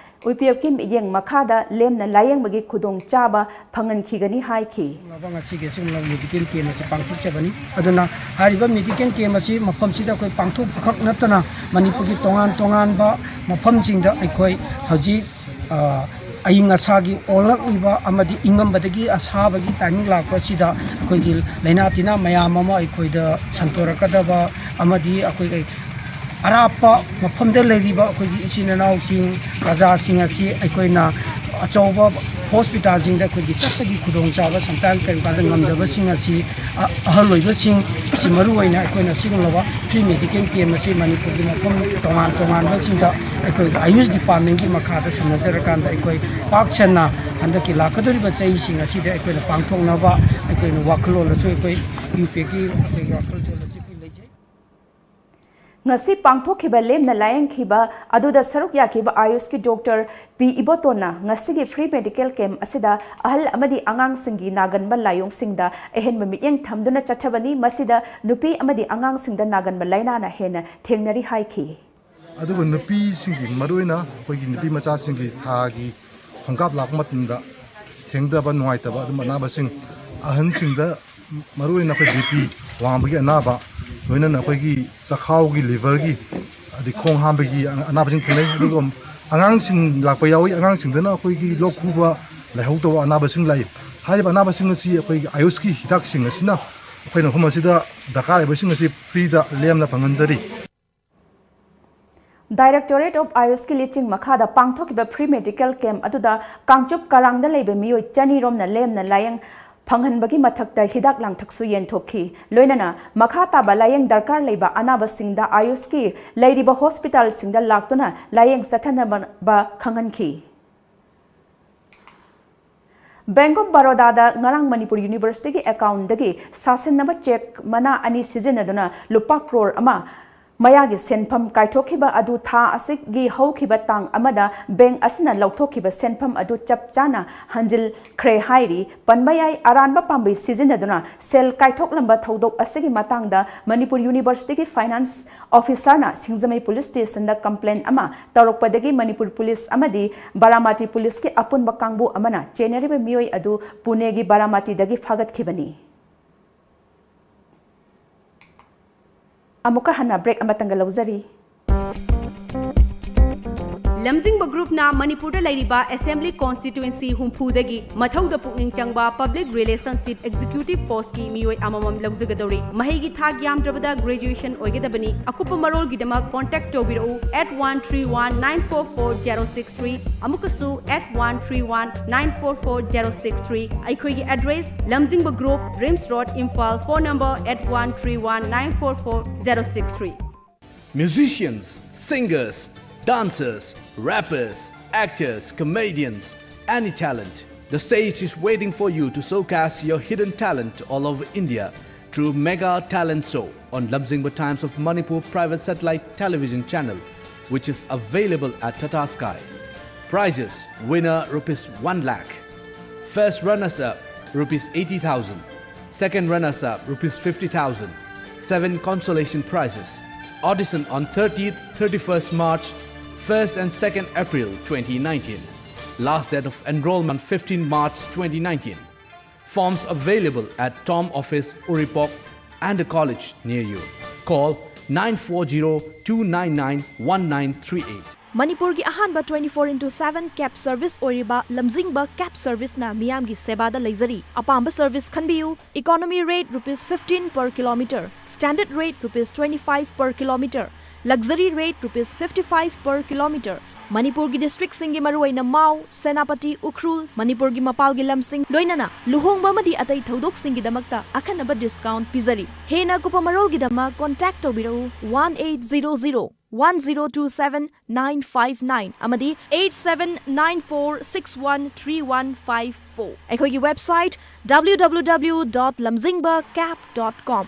ꯌꯨ ꯄꯤ ꯑꯦꯐꯀꯤ ꯃꯤꯠꯌꯦꯡ ꯃꯈꯥꯗ ꯂꯦꯝꯅ ꯂꯥꯌꯦꯡꯕꯒꯤ ꯈꯨꯗꯣꯡꯆꯥꯕ ꯐꯪꯍꯟꯈꯤꯒꯅꯤ ꯍꯥꯏꯈꯤ꯫ ꯉꯁꯤꯒꯤ ꯑꯁꯤꯒꯨꯝꯂꯕ ꯃꯦꯗꯤꯀꯦꯜ ꯀꯦꯝꯞ ꯑꯁꯤ ꯄꯥꯡꯊꯣꯛꯆꯕꯅꯤ꯫ ꯑꯗꯨꯅ ꯍꯥꯏꯔꯤꯕ ꯃꯦꯗꯤꯀꯦꯜ ꯀꯦꯝꯞ ꯑꯁꯤ ꯃꯐꯝꯁꯤꯗ ꯑꯩꯈꯣꯏ ꯄꯥꯡꯊꯣꯛꯄꯈꯛ ꯅꯠꯇꯅ ꯃꯅꯤꯄꯨꯔꯒꯤ ꯇꯣꯉꯥꯟ ꯇꯣꯉꯥꯟꯕ ꯃꯐꯝꯁꯤꯡꯗ ꯑꯩꯈꯣꯏ ꯍꯧꯖꯤꯛ, ꯑ, ꯑꯏꯪ ꯑꯁꯥꯒꯤ ꯑꯣꯜꯂꯛꯂꯤꯕ ꯑꯃꯗꯤ ꯏꯪꯉꯝꯕꯗꯒꯤ ꯑꯁꯥꯕꯒꯤ ꯇꯥꯏꯃꯤꯡ ꯂꯥꯛꯄ ꯑꯁꯤꯗ ꯑꯩꯈꯣꯏꯒꯤ ꯂꯥꯏꯅꯥ ꯇꯤꯟꯅꯥ ꯃꯌꯥꯝ ꯑꯃ ꯑꯩꯈꯣꯏꯗ ꯁꯟꯗꯣꯔꯛꯀꯗꯕ ꯑꯃꯗꯤ ꯑꯩꯈꯣꯏꯒꯤ ꯑꯔꯥꯞꯄ ꯃꯐꯝꯗ ꯂꯩꯔꯤꯕ ꯑꯩꯈꯣꯏꯒꯤ ꯏꯆꯤꯟ ꯏꯅꯥꯎꯁꯤꯡ, ꯄ꯭ꯔꯖꯥꯁꯤꯡ ꯑꯁꯤ ꯑꯩꯈꯣꯏꯅ ꯑꯆꯧꯕ ꯍꯣꯁꯄꯤꯇꯥꯜꯁꯤꯡꯗ ꯑꯩꯈꯣꯏꯒꯤ ꯆꯠꯄꯒꯤ ꯈꯨꯗꯣꯡꯆꯥꯕ ꯁꯟꯇꯥꯟ ꯀꯔꯤꯒꯨꯝꯕ ꯉꯝꯗꯕꯁꯤꯡ ꯑꯁꯤ, ꯑ-, ꯑꯍꯜ ꯑꯣꯏꯕꯁꯤꯡ ꯑꯁꯤ ꯃꯔꯨꯑꯣꯏꯅ ꯑꯩꯈꯣꯏꯅ ꯁꯤꯒꯨꯝꯂꯕ ꯐ꯭ꯔꯤ ꯃꯦꯗꯤꯀꯦꯜ ꯀꯦꯝꯞ ꯑꯁꯤ ꯃꯅꯤꯄꯨꯔꯒꯤ ꯃꯐꯝ ꯇꯣꯉꯥꯟ ꯇꯣꯉꯥꯟꯕꯁꯤꯡꯗ ꯑꯩꯈꯣꯏꯒꯤ ꯑꯌꯨꯁ ꯗꯤꯄꯥꯔꯠꯃꯦꯟꯒꯤ ꯃꯈꯥꯗ ꯁꯝꯅꯖꯔꯀꯥꯟꯗ ꯑꯩꯈꯣꯏ ꯄꯥꯛ ꯁꯟꯅ ꯍꯟꯗꯛꯀꯤ ꯂꯥꯛꯀꯗꯧꯔꯤꯕ ꯆꯍꯤꯁꯤꯡ ꯑꯁꯤꯗ ꯑꯩꯈꯣꯏꯅ ꯄꯥꯡꯊꯣꯛꯅꯕ ꯑꯩꯈꯣꯏꯅ ꯋꯥꯈꯜꯂꯣꯟ ꯑꯁꯨ ꯑꯩꯈꯣꯏ ꯌꯨ ꯄꯤ ꯑꯦꯐꯀꯤ ꯑꯩꯈꯣꯏꯒꯤ ꯋꯥꯈꯜꯂꯣꯟ ꯑꯁꯤ ꯑꯩꯈꯣꯏ ꯂꯩꯖꯩ꯫ ꯉꯁꯤ ꯄꯥꯡꯊꯣꯛꯈꯤꯕ ꯂꯦꯝꯅ ꯂꯥꯌꯦꯡꯈꯤꯕ ꯑꯗꯨꯗ ꯁꯔꯨꯛ ꯌꯥꯈꯤꯕ ꯑꯥꯌꯨꯁꯀꯤ ꯗꯣꯛꯇꯔ ꯄꯤ ꯏꯕꯣꯇꯣꯟꯅ ꯉꯁꯤꯒꯤ ꯐ꯭ꯔꯤ ꯃꯦꯗꯤꯀꯦꯜ ꯀꯦꯝꯞ ꯑꯁꯤꯗ ꯑꯍꯜ ꯑꯃꯗꯤ ꯑꯉꯥꯡꯁꯤꯡꯒꯤ ꯅꯥꯒꯟꯕ ꯂꯥꯏꯑꯣꯡꯁꯤꯡꯗ ꯑꯍꯦꯟꯕ ꯃꯤꯠꯌꯦꯡ ꯊꯝꯗꯨꯅ ꯆꯠꯊꯕꯅꯤ꯫ ꯃꯁꯤꯗ ꯅꯨꯄꯤ ꯑꯃꯗꯤ ꯑꯉꯥꯡꯁꯤꯡꯗ ꯅꯥꯒꯟꯕ ꯂꯥꯏꯅꯥꯅ ꯍꯦꯟꯅ ꯊꯦꯡꯅꯔꯤ ꯍꯥꯏꯈꯤ꯫ ꯑꯗꯨꯒ ꯅꯨꯄꯤꯁꯤꯡꯒꯤ, ꯃꯔꯨꯑꯣꯏꯅ ꯑꯩꯈꯣꯏꯒꯤ ꯅꯨꯄꯤ ꯃꯆꯥꯁꯤꯡꯒꯤ ꯊꯥꯒꯤ ꯈꯣꯡꯀꯥꯞ ꯂꯥꯛꯄ ꯃꯇꯝꯗ ꯊꯦꯡꯗꯕ, ꯅꯨꯡꯉꯥꯏꯇꯕ ꯑꯗꯨꯝꯕ ꯑꯅꯥꯕꯁꯤꯡ, ꯑꯍꯟꯁꯤꯡꯗ ꯃꯔꯨꯑꯣꯏꯅ ꯑꯩꯈꯣꯏ ꯕꯤ ꯄꯤ ꯋꯥꯡꯕꯒꯤ ꯑꯅꯥꯕ, ꯂꯣꯏꯅꯅ ꯑꯩꯈꯣꯏꯒꯤ ꯆꯈꯥꯎꯒꯤ, ꯂꯤꯚꯔꯒꯤ, ꯑꯗꯩ ꯈꯣꯡ ꯍꯥꯝꯕꯒꯤ ꯑꯅꯥꯕꯁꯤꯡ ꯊꯦꯡꯅꯩ꯫ ꯑꯗꯨꯒ ꯑꯉꯥꯡꯁꯤꯡ ꯂꯥꯛꯄ ꯌꯥꯎꯏ꯫ ꯑꯉꯥꯡꯁꯤꯡꯗꯅ ꯑꯩꯈꯣꯏꯒꯤ ꯂꯣꯛ ꯈꯨꯕ, ꯂꯥꯏꯍꯧ ꯇꯧꯕ ꯑꯅꯥꯕꯁꯤꯡ ꯂꯥꯛꯏ꯫ ꯍꯥꯏꯔꯤꯕ ꯑꯅꯥꯕꯁꯤꯡ ꯑꯁꯤ ꯑꯩꯈꯣꯏꯒꯤ ꯑꯥꯌꯨꯁꯀꯤ ꯍꯤꯗꯥꯛꯁꯤꯡ ꯑꯁꯤꯅ ꯑꯩꯈꯣꯏꯅ ꯃꯐꯝ ꯑꯁꯤꯗ ꯗꯔꯀꯥꯔ ꯂꯩꯕꯁꯤꯡ ꯑꯁꯤ ꯐ꯭ꯔꯤꯗ ꯂꯦꯝꯅ ꯐꯪꯍꯟꯖꯔꯤ꯫ ꯗꯥꯏꯔꯦꯛꯇꯣꯔꯦꯠ ꯑꯣꯐ ꯑꯥꯌꯨꯁꯀꯤ ꯂꯤꯆꯤꯡ ꯃꯈꯥꯗ ꯄꯥꯡꯊꯣꯛꯈꯤꯕ ꯐ꯭ꯔꯤ ꯃꯦꯗꯤꯀꯦꯜ ꯀꯦꯝꯞ ꯑꯗꯨꯗ ꯀꯥꯡꯆꯨꯞ ꯀꯔꯥꯡꯗ ꯂꯩꯕ ꯃꯤꯑꯣꯏ ꯆꯅꯤ ꯔꯣꯝꯅ ꯂꯦꯝꯅ ꯂꯥꯌꯦꯡ ꯐꯪꯍꯟꯕꯒꯤ ꯃꯊꯛꯇ ꯍꯤꯗꯥꯛ ꯂꯥꯡꯊꯛꯁꯨ ꯌꯦꯟꯊꯣꯛꯈꯤ꯫ ꯂꯣꯏꯅꯅ ꯃꯈꯥ ꯇꯥꯕ ꯂꯥꯌꯦꯡ ꯗꯔꯀꯥꯔ ꯂꯩꯕ ꯑꯅꯥꯕꯁꯤꯡꯗ ꯑꯥꯌꯨꯁꯀꯤ ꯂꯩꯔꯤꯕ ꯍꯣꯁꯄꯤꯇꯥꯜꯁꯤꯡꯗ ꯂꯥꯛꯇꯨꯅ ꯂꯥꯌꯦꯡ ꯆꯠꯊꯅꯕ ꯈꯪꯍꯟꯈꯤ꯫ Bank of Baroda ꯗ ꯉꯔꯥꯡ ꯃꯅꯤꯄꯨꯔ ꯌꯨꯅꯤꯚꯔꯁꯤꯇꯤꯒꯤ ꯑꯦꯀꯥꯎꯟꯗꯒꯤ ꯁꯥꯁꯤꯟꯅꯕ ꯆꯦꯛ ꯃꯅꯥ ꯑꯅꯤ ꯁꯤꯖꯤꯟꯅꯗꯨꯅ ꯂꯨꯄꯥ ꯀ꯭ꯔꯣꯔ ꯑꯃ ꯃꯌꯥꯒꯤ ꯁꯦꯟꯐꯝ ꯀꯥꯏꯊꯣꯛꯈꯤꯕ ꯑꯗꯨ ꯊꯥ ꯑꯁꯤꯒꯤ ꯍꯧꯈꯤꯕ ꯇꯥꯡ ꯑꯃꯗ ꯕꯦꯡꯛ ꯑꯁꯤꯅ ꯂꯧꯊꯣꯛꯈꯤꯕ ꯁꯦꯟꯐꯝ ꯑꯗꯨ ꯆꯞ ꯆꯥꯅ ꯍꯟꯖꯤꯟꯈ꯭ꯔꯦ ꯍꯥꯏꯔꯤ꯫ ꯄꯟꯕ ꯌꯥꯏ, ꯑꯔꯥꯟꯕ ꯄꯥꯝꯕꯩ ꯁꯤꯖꯤꯟꯅꯗꯨꯅ ꯁꯦꯜ ꯀꯥꯏꯊꯣꯛꯂꯝꯕ ꯊꯧꯗꯣꯛ ꯑꯁꯤꯒꯤ ꯃꯇꯥꯡꯗ ꯃꯅꯤꯄꯨꯔ ꯌꯨꯅꯤꯚꯔꯁꯤꯇꯤꯒꯤ ꯐꯥꯏꯅꯥꯟꯁ ꯑꯣꯐꯤꯁꯔꯅ ꯁꯤꯡꯖꯃꯩ ꯄꯨꯂꯤꯁ ꯁ꯭ꯇꯦꯁꯟꯗ ꯀꯝꯄ꯭ꯂꯦꯟ ꯑꯃ ꯇꯧꯔꯛꯄꯗꯒꯤ ꯃꯅꯤꯄꯨꯔ ꯄꯨꯂꯤꯁ ꯑꯃꯗꯤ ꯕꯥꯔꯥꯃꯇꯤ ꯄꯨꯂꯤꯁꯀꯤ ꯑꯄꯨꯟꯕ ꯀꯥꯡꯕꯨ ꯑꯃꯅ ꯆꯦꯟꯅꯔꯤꯕ ꯃꯤꯑꯣꯏ ꯑꯗꯨ ꯄꯨꯅꯦꯒꯤ ꯕꯥꯔꯥꯃꯇꯤꯗꯒꯤ ꯐꯥꯒꯠꯈꯤꯕꯅꯤ꯫ ꯑꯃꯨꯛꯀ ꯍꯟꯅ ꯕ꯭ꯔꯦꯛ ꯑꯃꯇꯪꯒ ꯂꯧꯖꯔꯤ꯫ ꯂꯝꯖꯤꯡꯕ ꯒ꯭ꯔꯨꯞꯅ ꯃꯅꯤꯄꯨꯔꯗ ꯂꯩꯔꯤꯕ ꯑꯦꯁꯦꯝꯕ꯭ꯂꯤ ꯀꯣꯟꯁꯇꯤꯇ꯭ꯋꯦꯟꯁꯤ ꯍꯨꯝꯐꯨꯗꯒꯤ ꯃꯊꯧꯗ ꯄꯨꯛꯅꯤꯡ ꯆꯪꯕ ꯄꯕ꯭ꯂꯤꯛ ꯔꯤꯂꯦꯁꯟꯁꯤꯞ ꯑꯦꯛꯖꯤꯀ꯭ꯌꯨꯇꯤꯞ ꯄꯣꯁꯀꯤ ꯃꯤꯑꯣꯏ ꯑꯃꯃꯝ ꯂꯧꯖꯒꯗꯧꯔꯤ꯫ ꯃꯍꯩꯒꯤ ꯊꯥꯛ ꯌꯥꯝꯗ꯭ꯔꯕꯗ ꯒ꯭ꯔꯦꯖꯨꯑꯦꯁꯟ ꯑꯣꯏꯒꯗꯕꯅꯤ꯫ ꯑꯀꯨꯞꯄ ꯃꯔꯣꯜꯒꯤꯗꯃꯛ ꯀꯣꯟꯇꯦꯛ ꯇꯧꯕꯤꯔꯛꯎ eight one three one nine four four zero six three, ꯑꯃꯨꯛꯀꯁꯨ eight one three one nine four four zero six three꯫ ꯑꯩꯈꯣꯏꯒꯤ ꯑꯦꯗ꯭ꯔꯦꯁ: ꯂꯝꯖꯤꯡꯕ group, RIMS road, Imphal. Phone number eight one three one nine four four zero six three꯫ Musicians, singers, dancers, rappers, actors, comedians, any talent. The stage is waiting for you to showcase your hidden talent all over India through Mega Talent Show on Lamjingba Times of Manipur private satellite television channel, which is available at Tata Sky. Prizes: winner rupees one lakh, first runners up rupees eighty thousand, second runners up rupees fifty thousand, seven consolation prizes. Audition on thirtieth, thirty-first March, first and second April twenty nineteen. Last date of enrollment, fifteen March twenty nineteen. Forms available at Tom Office, Uripok, and the college near you. Call nine four zero two nine nine one nine three eight. ꯃꯅꯤꯄꯨꯔꯒꯤ ꯑꯍꯥꯟꯕ twenty four into seven cab service ꯑꯣꯏꯔꯤꯕ ꯂꯝꯖꯤꯡꯕ cab serviceꯅ ꯃꯤꯌꯥꯝꯒꯤ ꯁꯦꯕꯥꯗ ꯂꯩꯖꯔꯤ꯫ ꯑꯄꯥꯝꯕ service ꯈꯟꯕꯤꯌꯨ꯫ Economy rate rupees fifteen per kilometer, standard rate rupees twenty five per kilometer, luxury rate rupees fifty five per kilometer꯫ ꯃꯅꯤꯄꯨꯔꯒꯤ districtꯁꯤꯡꯒꯤ ꯃꯔꯨꯑꯣꯏꯅ ꯃꯥꯎ, ꯁꯦꯅꯥꯄꯇꯤ, ꯎꯈ꯭ꯔꯨꯜ, ꯃꯅꯤꯄꯨꯔꯒꯤ ꯃꯄꯥꯜꯒꯤ ꯂꯝꯁꯤꯡ, ꯂꯣꯏꯅꯅ ꯂꯨꯍꯣꯡꯕ ꯑꯃꯗꯤ ꯑꯇꯩ ꯊꯧꯗꯣꯛꯁꯤꯡꯒꯤꯗꯃꯛꯇ ꯑꯈꯟꯅꯕ discount ꯄꯤꯖꯔꯤ꯫ ꯍꯦꯟꯅ ꯑꯀꯨꯞꯄ ꯃꯔꯣꯜꯒꯤꯗꯃꯛ contact ꯇꯧꯕꯤꯔꯛꯎ one eight zero zero one zero two seven nine five nine ꯑꯃꯗꯤ eight seven nine four six one three one five four꯫ ꯑꯩꯈꯣꯏꯒꯤ website W W W dot lamjingba cap dot com꯫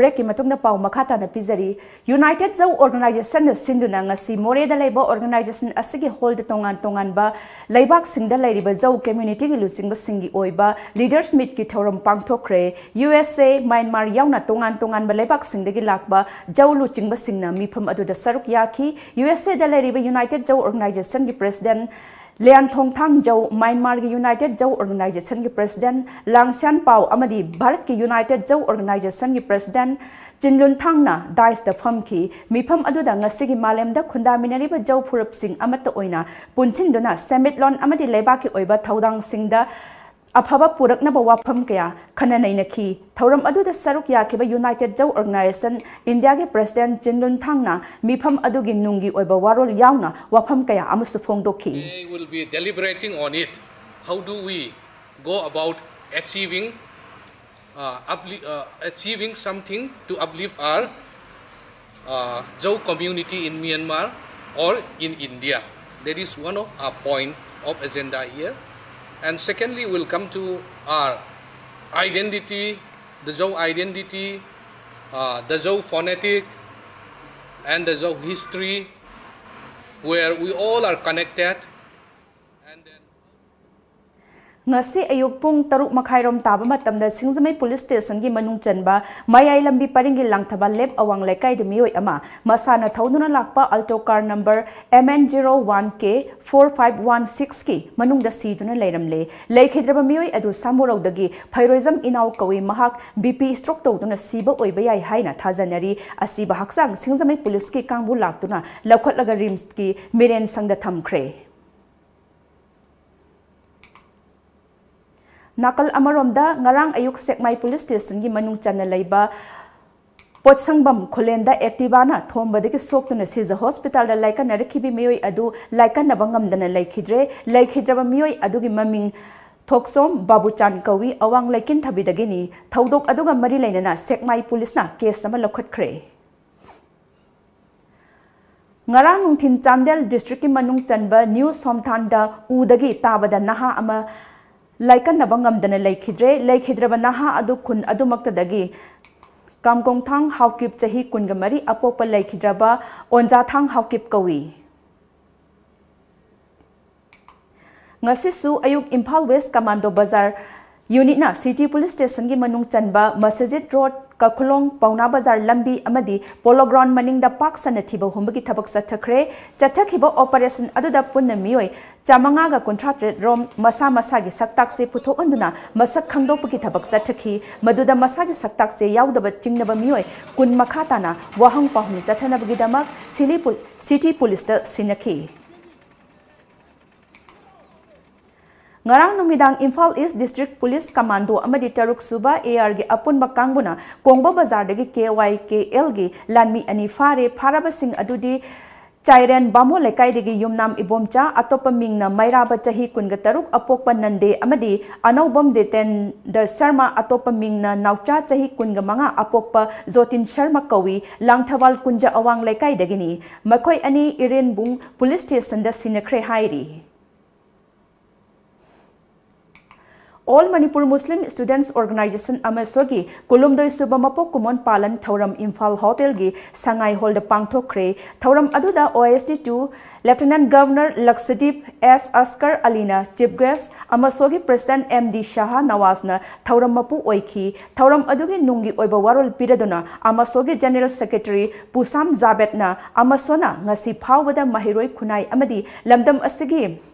Breakꯀꯤ ꯃꯇꯨꯡꯗ ꯄꯥꯎ ꯃꯈꯥ ꯇꯥꯅ ꯄꯤꯖꯔꯤ꯫ United Zou Organizationꯅ ꯁꯤꯟꯗꯨꯅ ꯉꯁꯤ ꯃꯣꯔꯦꯗ ꯂꯩꯕ organization ꯑꯁꯤꯒꯤ hallꯗ ꯇꯣꯉꯥꯟ ꯇꯣꯉꯥꯟꯕ ꯂꯩꯕꯥꯛꯁꯤꯡꯗ ꯂꯩꯔꯤꯕ Zou communityꯒꯤ ꯂꯨꯆꯤꯡꯕꯁꯤꯡꯒꯤ ꯑꯣꯏꯕ leaders meetꯀꯤ ꯊꯧꯔꯝ ꯄꯥꯡꯊꯣꯛꯈ꯭ꯔꯦ꯫ U S A, ꯃ꯭ꯌꯥꯟꯃꯥꯔ ꯌꯥꯎꯅ ꯇꯣꯉꯥꯟ ꯇꯣꯉꯥꯟꯕ ꯂꯩꯕꯥꯛꯁꯤꯡꯗꯒꯤ ꯂꯥꯛꯄ Zou ꯂꯨꯆꯤꯡꯕꯁꯤꯡꯅ ꯃꯤꯐꯝ ꯑꯗꯨꯗ ꯁꯔꯨꯛ ꯌꯥꯈꯤ꯫ U S Aꯗ ꯂꯩꯔꯤꯕ United Zou Organizationꯒꯤ president ꯂꯤꯌꯥꯟꯊꯣꯡꯊꯥꯡ ꯖꯧ, ꯃ꯭ꯌꯥꯟꯃꯥꯔꯒꯤ United Zou Organizationꯒꯤ president ꯂꯥꯡꯁ꯭ꯌꯥꯟ ꯄꯥꯎ ꯑꯃꯗꯤ ꯚꯥꯔꯠꯀꯤ United Zou Organizationꯒꯤ president ꯆꯤꯟꯂꯨꯟꯊꯥꯡꯅ daisꯇ ꯐꯝꯈꯤ꯫ ꯃꯤꯐꯝ ꯑꯗꯨꯗ ꯉꯁꯤꯒꯤ ꯃꯥꯂꯦꯝꯗ ꯈꯨꯟꯗꯥꯃꯤꯟꯅꯔꯤꯕ ꯖꯧ ꯐꯨꯔꯨꯞꯁꯤꯡ ꯑꯃꯠꯇ ꯑꯣꯏꯅ ꯄꯨꯟꯁꯤꯟꯗꯨꯅ ꯁꯦꯟꯃꯤꯠꯂꯣꯟ ꯑꯃꯗꯤ ꯂꯩꯕꯥꯛꯀꯤ ꯑꯣꯏꯕ ꯊꯧꯗꯥꯡꯁꯤꯡꯗ ꯑꯐꯕ ꯄꯨꯔꯛꯅꯕ ꯋꯥꯐꯝ ꯀꯌꯥ ꯈꯟꯅ ꯅꯩꯅꯈꯤ꯫ ꯊꯧꯔꯝ ꯑꯗꯨꯗ ꯁꯔꯨꯛ ꯌꯥꯈꯤꯕ United Zou Organization Indiaꯒꯤ president ꯆꯤꯟꯂꯨꯟꯊꯥꯡꯅ ꯃꯤꯐꯝ ꯑꯗꯨꯒꯤ ꯅꯨꯡꯒꯤ ꯑꯣꯏꯕ ꯋꯥꯔꯣꯜ ꯌꯥꯎꯅ ꯋꯥꯐꯝ ꯀꯌꯥ ꯑꯃꯁꯨ ꯐꯣꯡꯗꯣꯛꯈꯤ꯫ They will be deliberating on it. How do we go about achieving, uh, upli-, uh, achieving something to uplift our uh, Zou community in Myanmar or in India? That is one of our point of agenda here. And secondly, we'll come to our identity, the Zou identity, uh, the Zou phonetic, and the Zou history, where we all are connected. And then ꯉꯁꯤ ꯑꯌꯨꯛ ꯄꯨꯡ ꯇꯔꯨꯛ ꯃꯈꯥꯏꯔꯣꯝ ꯇꯥꯕ ꯃꯇꯝꯗ ꯁꯤꯡꯖꯃꯩ police ꯁ꯭ꯇꯦꯁꯟꯒꯤ ꯃꯅꯨꯡ ꯆꯟꯕ ꯃꯌꯥꯏ ꯂꯝꯕꯤ ꯄꯔꯤꯡꯒꯤ ꯂꯥꯡꯊꯕꯥꯜ ꯂꯦꯞ ꯑꯋꯥꯡ ꯂꯩꯀꯥꯏꯗ ꯃꯤꯑꯣꯏ ꯑꯃ ꯃꯁꯥꯅ ꯊꯧꯗꯨꯅ ꯂꯥꯛꯄ Alto car number M N zero one K four five one six ꯀꯤ ꯃꯅꯨꯡꯗ ꯁꯤꯗꯨꯅ ꯂꯩꯔꯝꯂꯦ꯫ ꯂꯩꯈꯤꯗ꯭ꯔꯕ ꯃꯤꯑꯣꯏ ꯑꯗꯨ ꯁꯥꯃꯨꯔꯧꯗꯒꯤ ꯐꯩꯔꯣꯏꯖꯝ ꯏꯅꯥꯎ ꯀꯧꯏ꯫ ꯃꯍꯥꯛ B P stroke ꯇꯧꯗꯨꯅ ꯁꯤꯕ ꯑꯣꯏꯕ ꯌꯥꯏ ꯍꯥꯏꯅ ꯊꯥꯖꯅꯔꯤ꯫ ꯑꯁꯤꯕ ꯍꯛꯆꯥꯡ ꯁꯤꯡꯖꯃꯩ ꯄꯨꯂꯤꯁꯀꯤ ꯀꯥꯡꯕꯨ ꯂꯥꯛꯇꯨꯅ ꯂꯧꯈꯠꯂꯒ ꯔꯤꯝꯁꯀꯤ ꯃꯤꯔꯦꯟ ꯁꯪꯗ ꯊꯝꯈ꯭ꯔꯦ꯫ ꯅꯥꯀꯜ ꯑꯃꯔꯣꯝꯗ, ꯉꯔꯥꯡ ꯑꯌꯨꯛ ꯁꯦꯛꯃꯥꯏ ꯄꯨꯂꯤꯁ ꯁ꯭ꯇꯦꯁꯟꯒꯤ ꯃꯅꯨꯡ ꯆꯟꯅ ꯂꯩꯕ ꯄꯣꯠꯁꯪꯕꯝ ꯈꯨꯂꯦꯟꯗ ꯑꯦꯛꯇꯤꯚꯥꯅ ꯊꯣꯝꯕꯗꯒꯤ ꯁꯣꯛꯇꯨꯅ ꯁꯤꯖ ꯍꯣꯁꯄꯤꯇꯥꯜꯗ ꯂꯥꯏꯀꯠꯅꯔꯛꯈꯤꯕ ꯃꯤꯑꯣꯏ ꯑꯗꯨ ꯂꯥꯏꯀꯠꯅꯕ ꯉꯝꯗꯅ ꯂꯩꯈꯤꯗ꯭ꯔꯦ꯫ ꯂꯩꯈꯤꯗ꯭ꯔꯕ ꯃꯤꯑꯣꯏ ꯑꯗꯨꯒꯤ ꯃꯃꯤꯡ ꯊꯣꯛꯆꯣꯝ ꯕꯥꯕꯨꯆꯥꯟ ꯀꯧꯏ, ꯑꯋꯥꯡ ꯂꯩꯀꯤꯟꯊꯕꯤꯗꯒꯤꯅꯤ꯫ ꯊꯧꯗꯣꯛ ꯑꯗꯨꯒ ꯃꯔꯤ ꯂꯩꯅꯅ ꯁꯦꯛꯃꯥꯏ ꯄꯨꯂꯤꯁꯅ ꯀꯦꯁ ꯑꯃ ꯂꯧꯈꯠꯈ꯭ꯔꯦ꯫ ꯉꯔꯥꯡ ꯅꯨꯡꯊꯤꯟ ꯆꯥꯟꯗꯦꯜ ꯗꯤꯁꯇ꯭ꯔꯤꯛꯀꯤ ꯃꯅꯨꯡ ꯆꯟꯕ ꯅ꯭ꯌꯨ ꯁꯣꯝꯊꯥꯟꯗ ꯎꯗꯒꯤ ꯇꯥꯕꯗ ꯅꯍꯥ ꯑꯃ ꯂꯥꯏꯀꯠꯅꯕ ꯉꯝꯗꯅ ꯂꯩꯈꯤꯗ꯭ꯔꯦ꯫ ꯂꯩꯈꯤꯗ꯭ꯔꯕ ꯅꯍꯥ ꯑꯗꯨ ꯈꯨꯟ ꯑꯗꯨꯃꯛꯇꯗꯒꯤ ꯀꯥꯝꯀꯣꯡꯊꯥꯡ ꯍꯥꯎꯀꯤꯞ, ꯆꯍꯤ ꯀꯨꯟꯒ ꯃꯔꯤ, ꯑꯄꯣꯛꯄ ꯂꯩꯈꯤꯗ꯭ꯔꯕ ꯑꯣꯟꯖꯥꯊꯥꯡ ꯍꯥꯎꯀꯤꯞ ꯀꯧꯏ꯫ ꯉꯁꯤꯁꯨ ꯑꯌꯨꯛ ꯏꯝꯐꯥꯜ ꯋꯦꯁ ꯀꯃꯥꯟꯗꯣ ꯕꯖꯥꯔ ꯌꯨꯅꯤꯠꯅ ꯁꯤꯇꯤ ꯄꯨꯂꯤꯁ ꯁ꯭ꯇꯦꯁꯟꯒꯤ ꯃꯅꯨꯡ ꯆꯟꯕ ꯃꯁꯖꯤꯗ ꯔꯣꯗ, ꯀꯈꯨꯂꯣꯡ, ꯄꯥꯎꯅꯥ ꯕꯖꯥꯔ ꯂꯝꯕꯤ ꯑꯃꯗꯤ ꯄꯣꯂꯣ ꯒ꯭ꯔꯥꯎꯟ ꯃꯅꯤꯡꯗ ꯄꯥꯛ ꯁꯟꯅ ꯊꯤꯕ ꯍꯨꯝꯕꯒꯤ ꯊꯕꯛ ꯆꯠꯊꯈ꯭ꯔꯦ꯫ ꯆꯠꯊꯈꯤꯕ ꯑꯣꯄꯔꯦꯁꯟ ꯑꯗꯨꯗ ꯄꯨꯟꯅ ꯃꯤꯑꯣꯏ ꯆꯥꯃꯉꯥꯒ ꯀꯨꯟꯊ꯭ꯔꯥ ꯇꯔꯦꯠ ꯔꯣꯝ ꯃꯁꯥ ꯃꯁꯥꯒꯤ ꯁꯛꯇꯥꯛꯁꯦ ꯄꯨꯊꯣꯛꯍꯟꯗꯨꯅ ꯃꯁꯛ ꯈꯪꯗꯣꯛꯄꯒꯤ ꯊꯕꯛ ꯆꯠꯊꯈꯤ꯫ ꯃꯗꯨꯗ ꯃꯁꯥꯒꯤ ꯁꯛꯇꯥꯛꯁꯦ ꯌꯥꯎꯗꯕ ꯆꯤꯡꯅꯕ ꯃꯤꯑꯣꯏ ꯀꯨꯟ ꯃꯈꯥ ꯇꯥꯅ ꯋꯥꯍꯪ ꯄꯥꯎꯍꯪ ꯆꯠꯊꯅꯕꯒꯤꯗꯃꯛ ꯁꯤꯂꯤ ꯄꯨ-, ꯁꯤꯇꯤ ꯄꯨꯂꯤꯁꯇ ꯁꯤꯟꯅꯈꯤ꯫ ꯉꯔꯥꯡ ꯅꯨꯃꯤꯗꯥꯡ ꯏꯝꯐꯥꯜ ꯏꯁ ꯗꯤꯁꯇ꯭ꯔꯤꯛ ꯄꯨꯂꯤꯁ ꯀꯃꯥꯟꯗꯣ ꯑꯃꯗꯤ ꯇꯔꯨꯛ ꯁꯨꯕ A R ꯒꯤ ꯑꯄꯨꯟꯕ ꯀꯥꯡꯕꯨꯅ ꯀꯣꯡꯕ ꯕꯖꯥꯔꯗꯒꯤ K Y K L ꯒꯤ ꯂꯥꯟꯃꯤ ꯑꯅꯤ ꯐꯥꯔꯦ꯫ ꯐꯥꯔꯕꯁꯤꯡ ꯑꯗꯨꯗꯤ ꯆꯥꯏꯔꯦꯟ ꯕꯥꯃꯣꯟ ꯂꯩꯀꯥꯏꯗꯒꯤ ꯌꯨꯝꯅꯥꯝ ꯏꯕꯣꯝꯆꯥ, ꯑꯇꯣꯞꯄ ꯃꯤꯡꯅ ꯃꯩꯔꯥꯕ, ꯆꯍꯤ ꯀꯨꯟꯒ ꯇꯔꯨꯛ, ꯑꯄꯣꯛꯄ ꯅꯟꯗꯦ, ꯑꯃꯗꯤ ꯑꯅꯧꯕꯝ ꯖꯤꯇꯦꯟꯗ꯭ꯔ ꯁꯔꯃ, ꯑꯇꯣꯞꯄ ꯃꯤꯡꯅ ꯅꯥꯎꯆꯥ, ꯆꯍꯤ ꯀꯨꯟꯒ ꯃꯉꯥ, ꯑꯄꯣꯛꯄ ꯖꯣꯇꯤꯟ ꯁꯔꯃ ꯀꯧꯏ꯫ ꯂꯥꯡꯊꯕꯥꯜ ꯀꯨꯟꯖ ꯑꯋꯥꯡ ꯂꯩꯀꯥꯏꯗꯒꯤꯅꯤ꯫ ꯃꯈꯣꯏ ꯑꯅꯤ ꯏꯔꯦꯟꯕꯨꯡ ꯄꯨꯂꯤꯁ ꯁ꯭ꯇꯦꯁꯟꯗ ꯁꯤꯟꯅꯈ꯭ꯔꯦ ꯍꯥꯏꯔꯤ꯫ All Manipur Muslim Students Organization, ꯑꯃꯁꯣꯒꯤ ꯀꯨꯟꯍꯨꯝꯗꯣꯏ ꯁꯨꯕ ꯃꯄꯣꯛ ꯀꯨꯝꯑꯣꯟ ꯄꯥꯂꯟ ꯊꯧꯔꯝ ꯏꯝꯐꯥꯜ ꯍꯣꯇꯦꯜꯒꯤ ꯁꯉꯥꯏ ꯍꯣꯜꯗ ꯄꯥꯡꯊꯣꯛꯈ꯭ꯔꯦ꯫ ꯊꯧꯔꯝ ꯑꯗꯨꯗ O S D two Lieutenant Governor Lakshadweep ꯑꯦꯁ ꯑꯁꯀꯔ ꯑꯂꯤꯅ Chief Guest, ꯑꯃꯁꯣꯒꯤ President M D ꯁꯍꯥ ꯅꯋꯥꯖꯅ ꯊꯧꯔꯝ ꯃꯄꯨ ꯑꯣꯏꯈꯤ꯫ ꯊꯧꯔꯝ ꯑꯗꯨꯒꯤ ꯅꯨꯡꯒꯤ ꯑꯣꯏꯕ ꯋꯥꯔꯣꯜ ꯄꯤꯔꯗꯨꯅ ꯑꯃꯁꯣꯒꯤ General Secretary ꯄꯨꯁꯥꯝ ꯖꯥꯕꯦꯗꯅ ꯑꯃꯁꯣꯅ ꯉꯁꯤ ꯐꯥꯎꯕꯗ ꯃꯍꯩꯔꯣꯏ ꯈꯨꯟꯅꯥꯏ ꯑꯃꯗꯤ ꯂꯝꯗꯝ ꯑꯁꯤꯒꯤ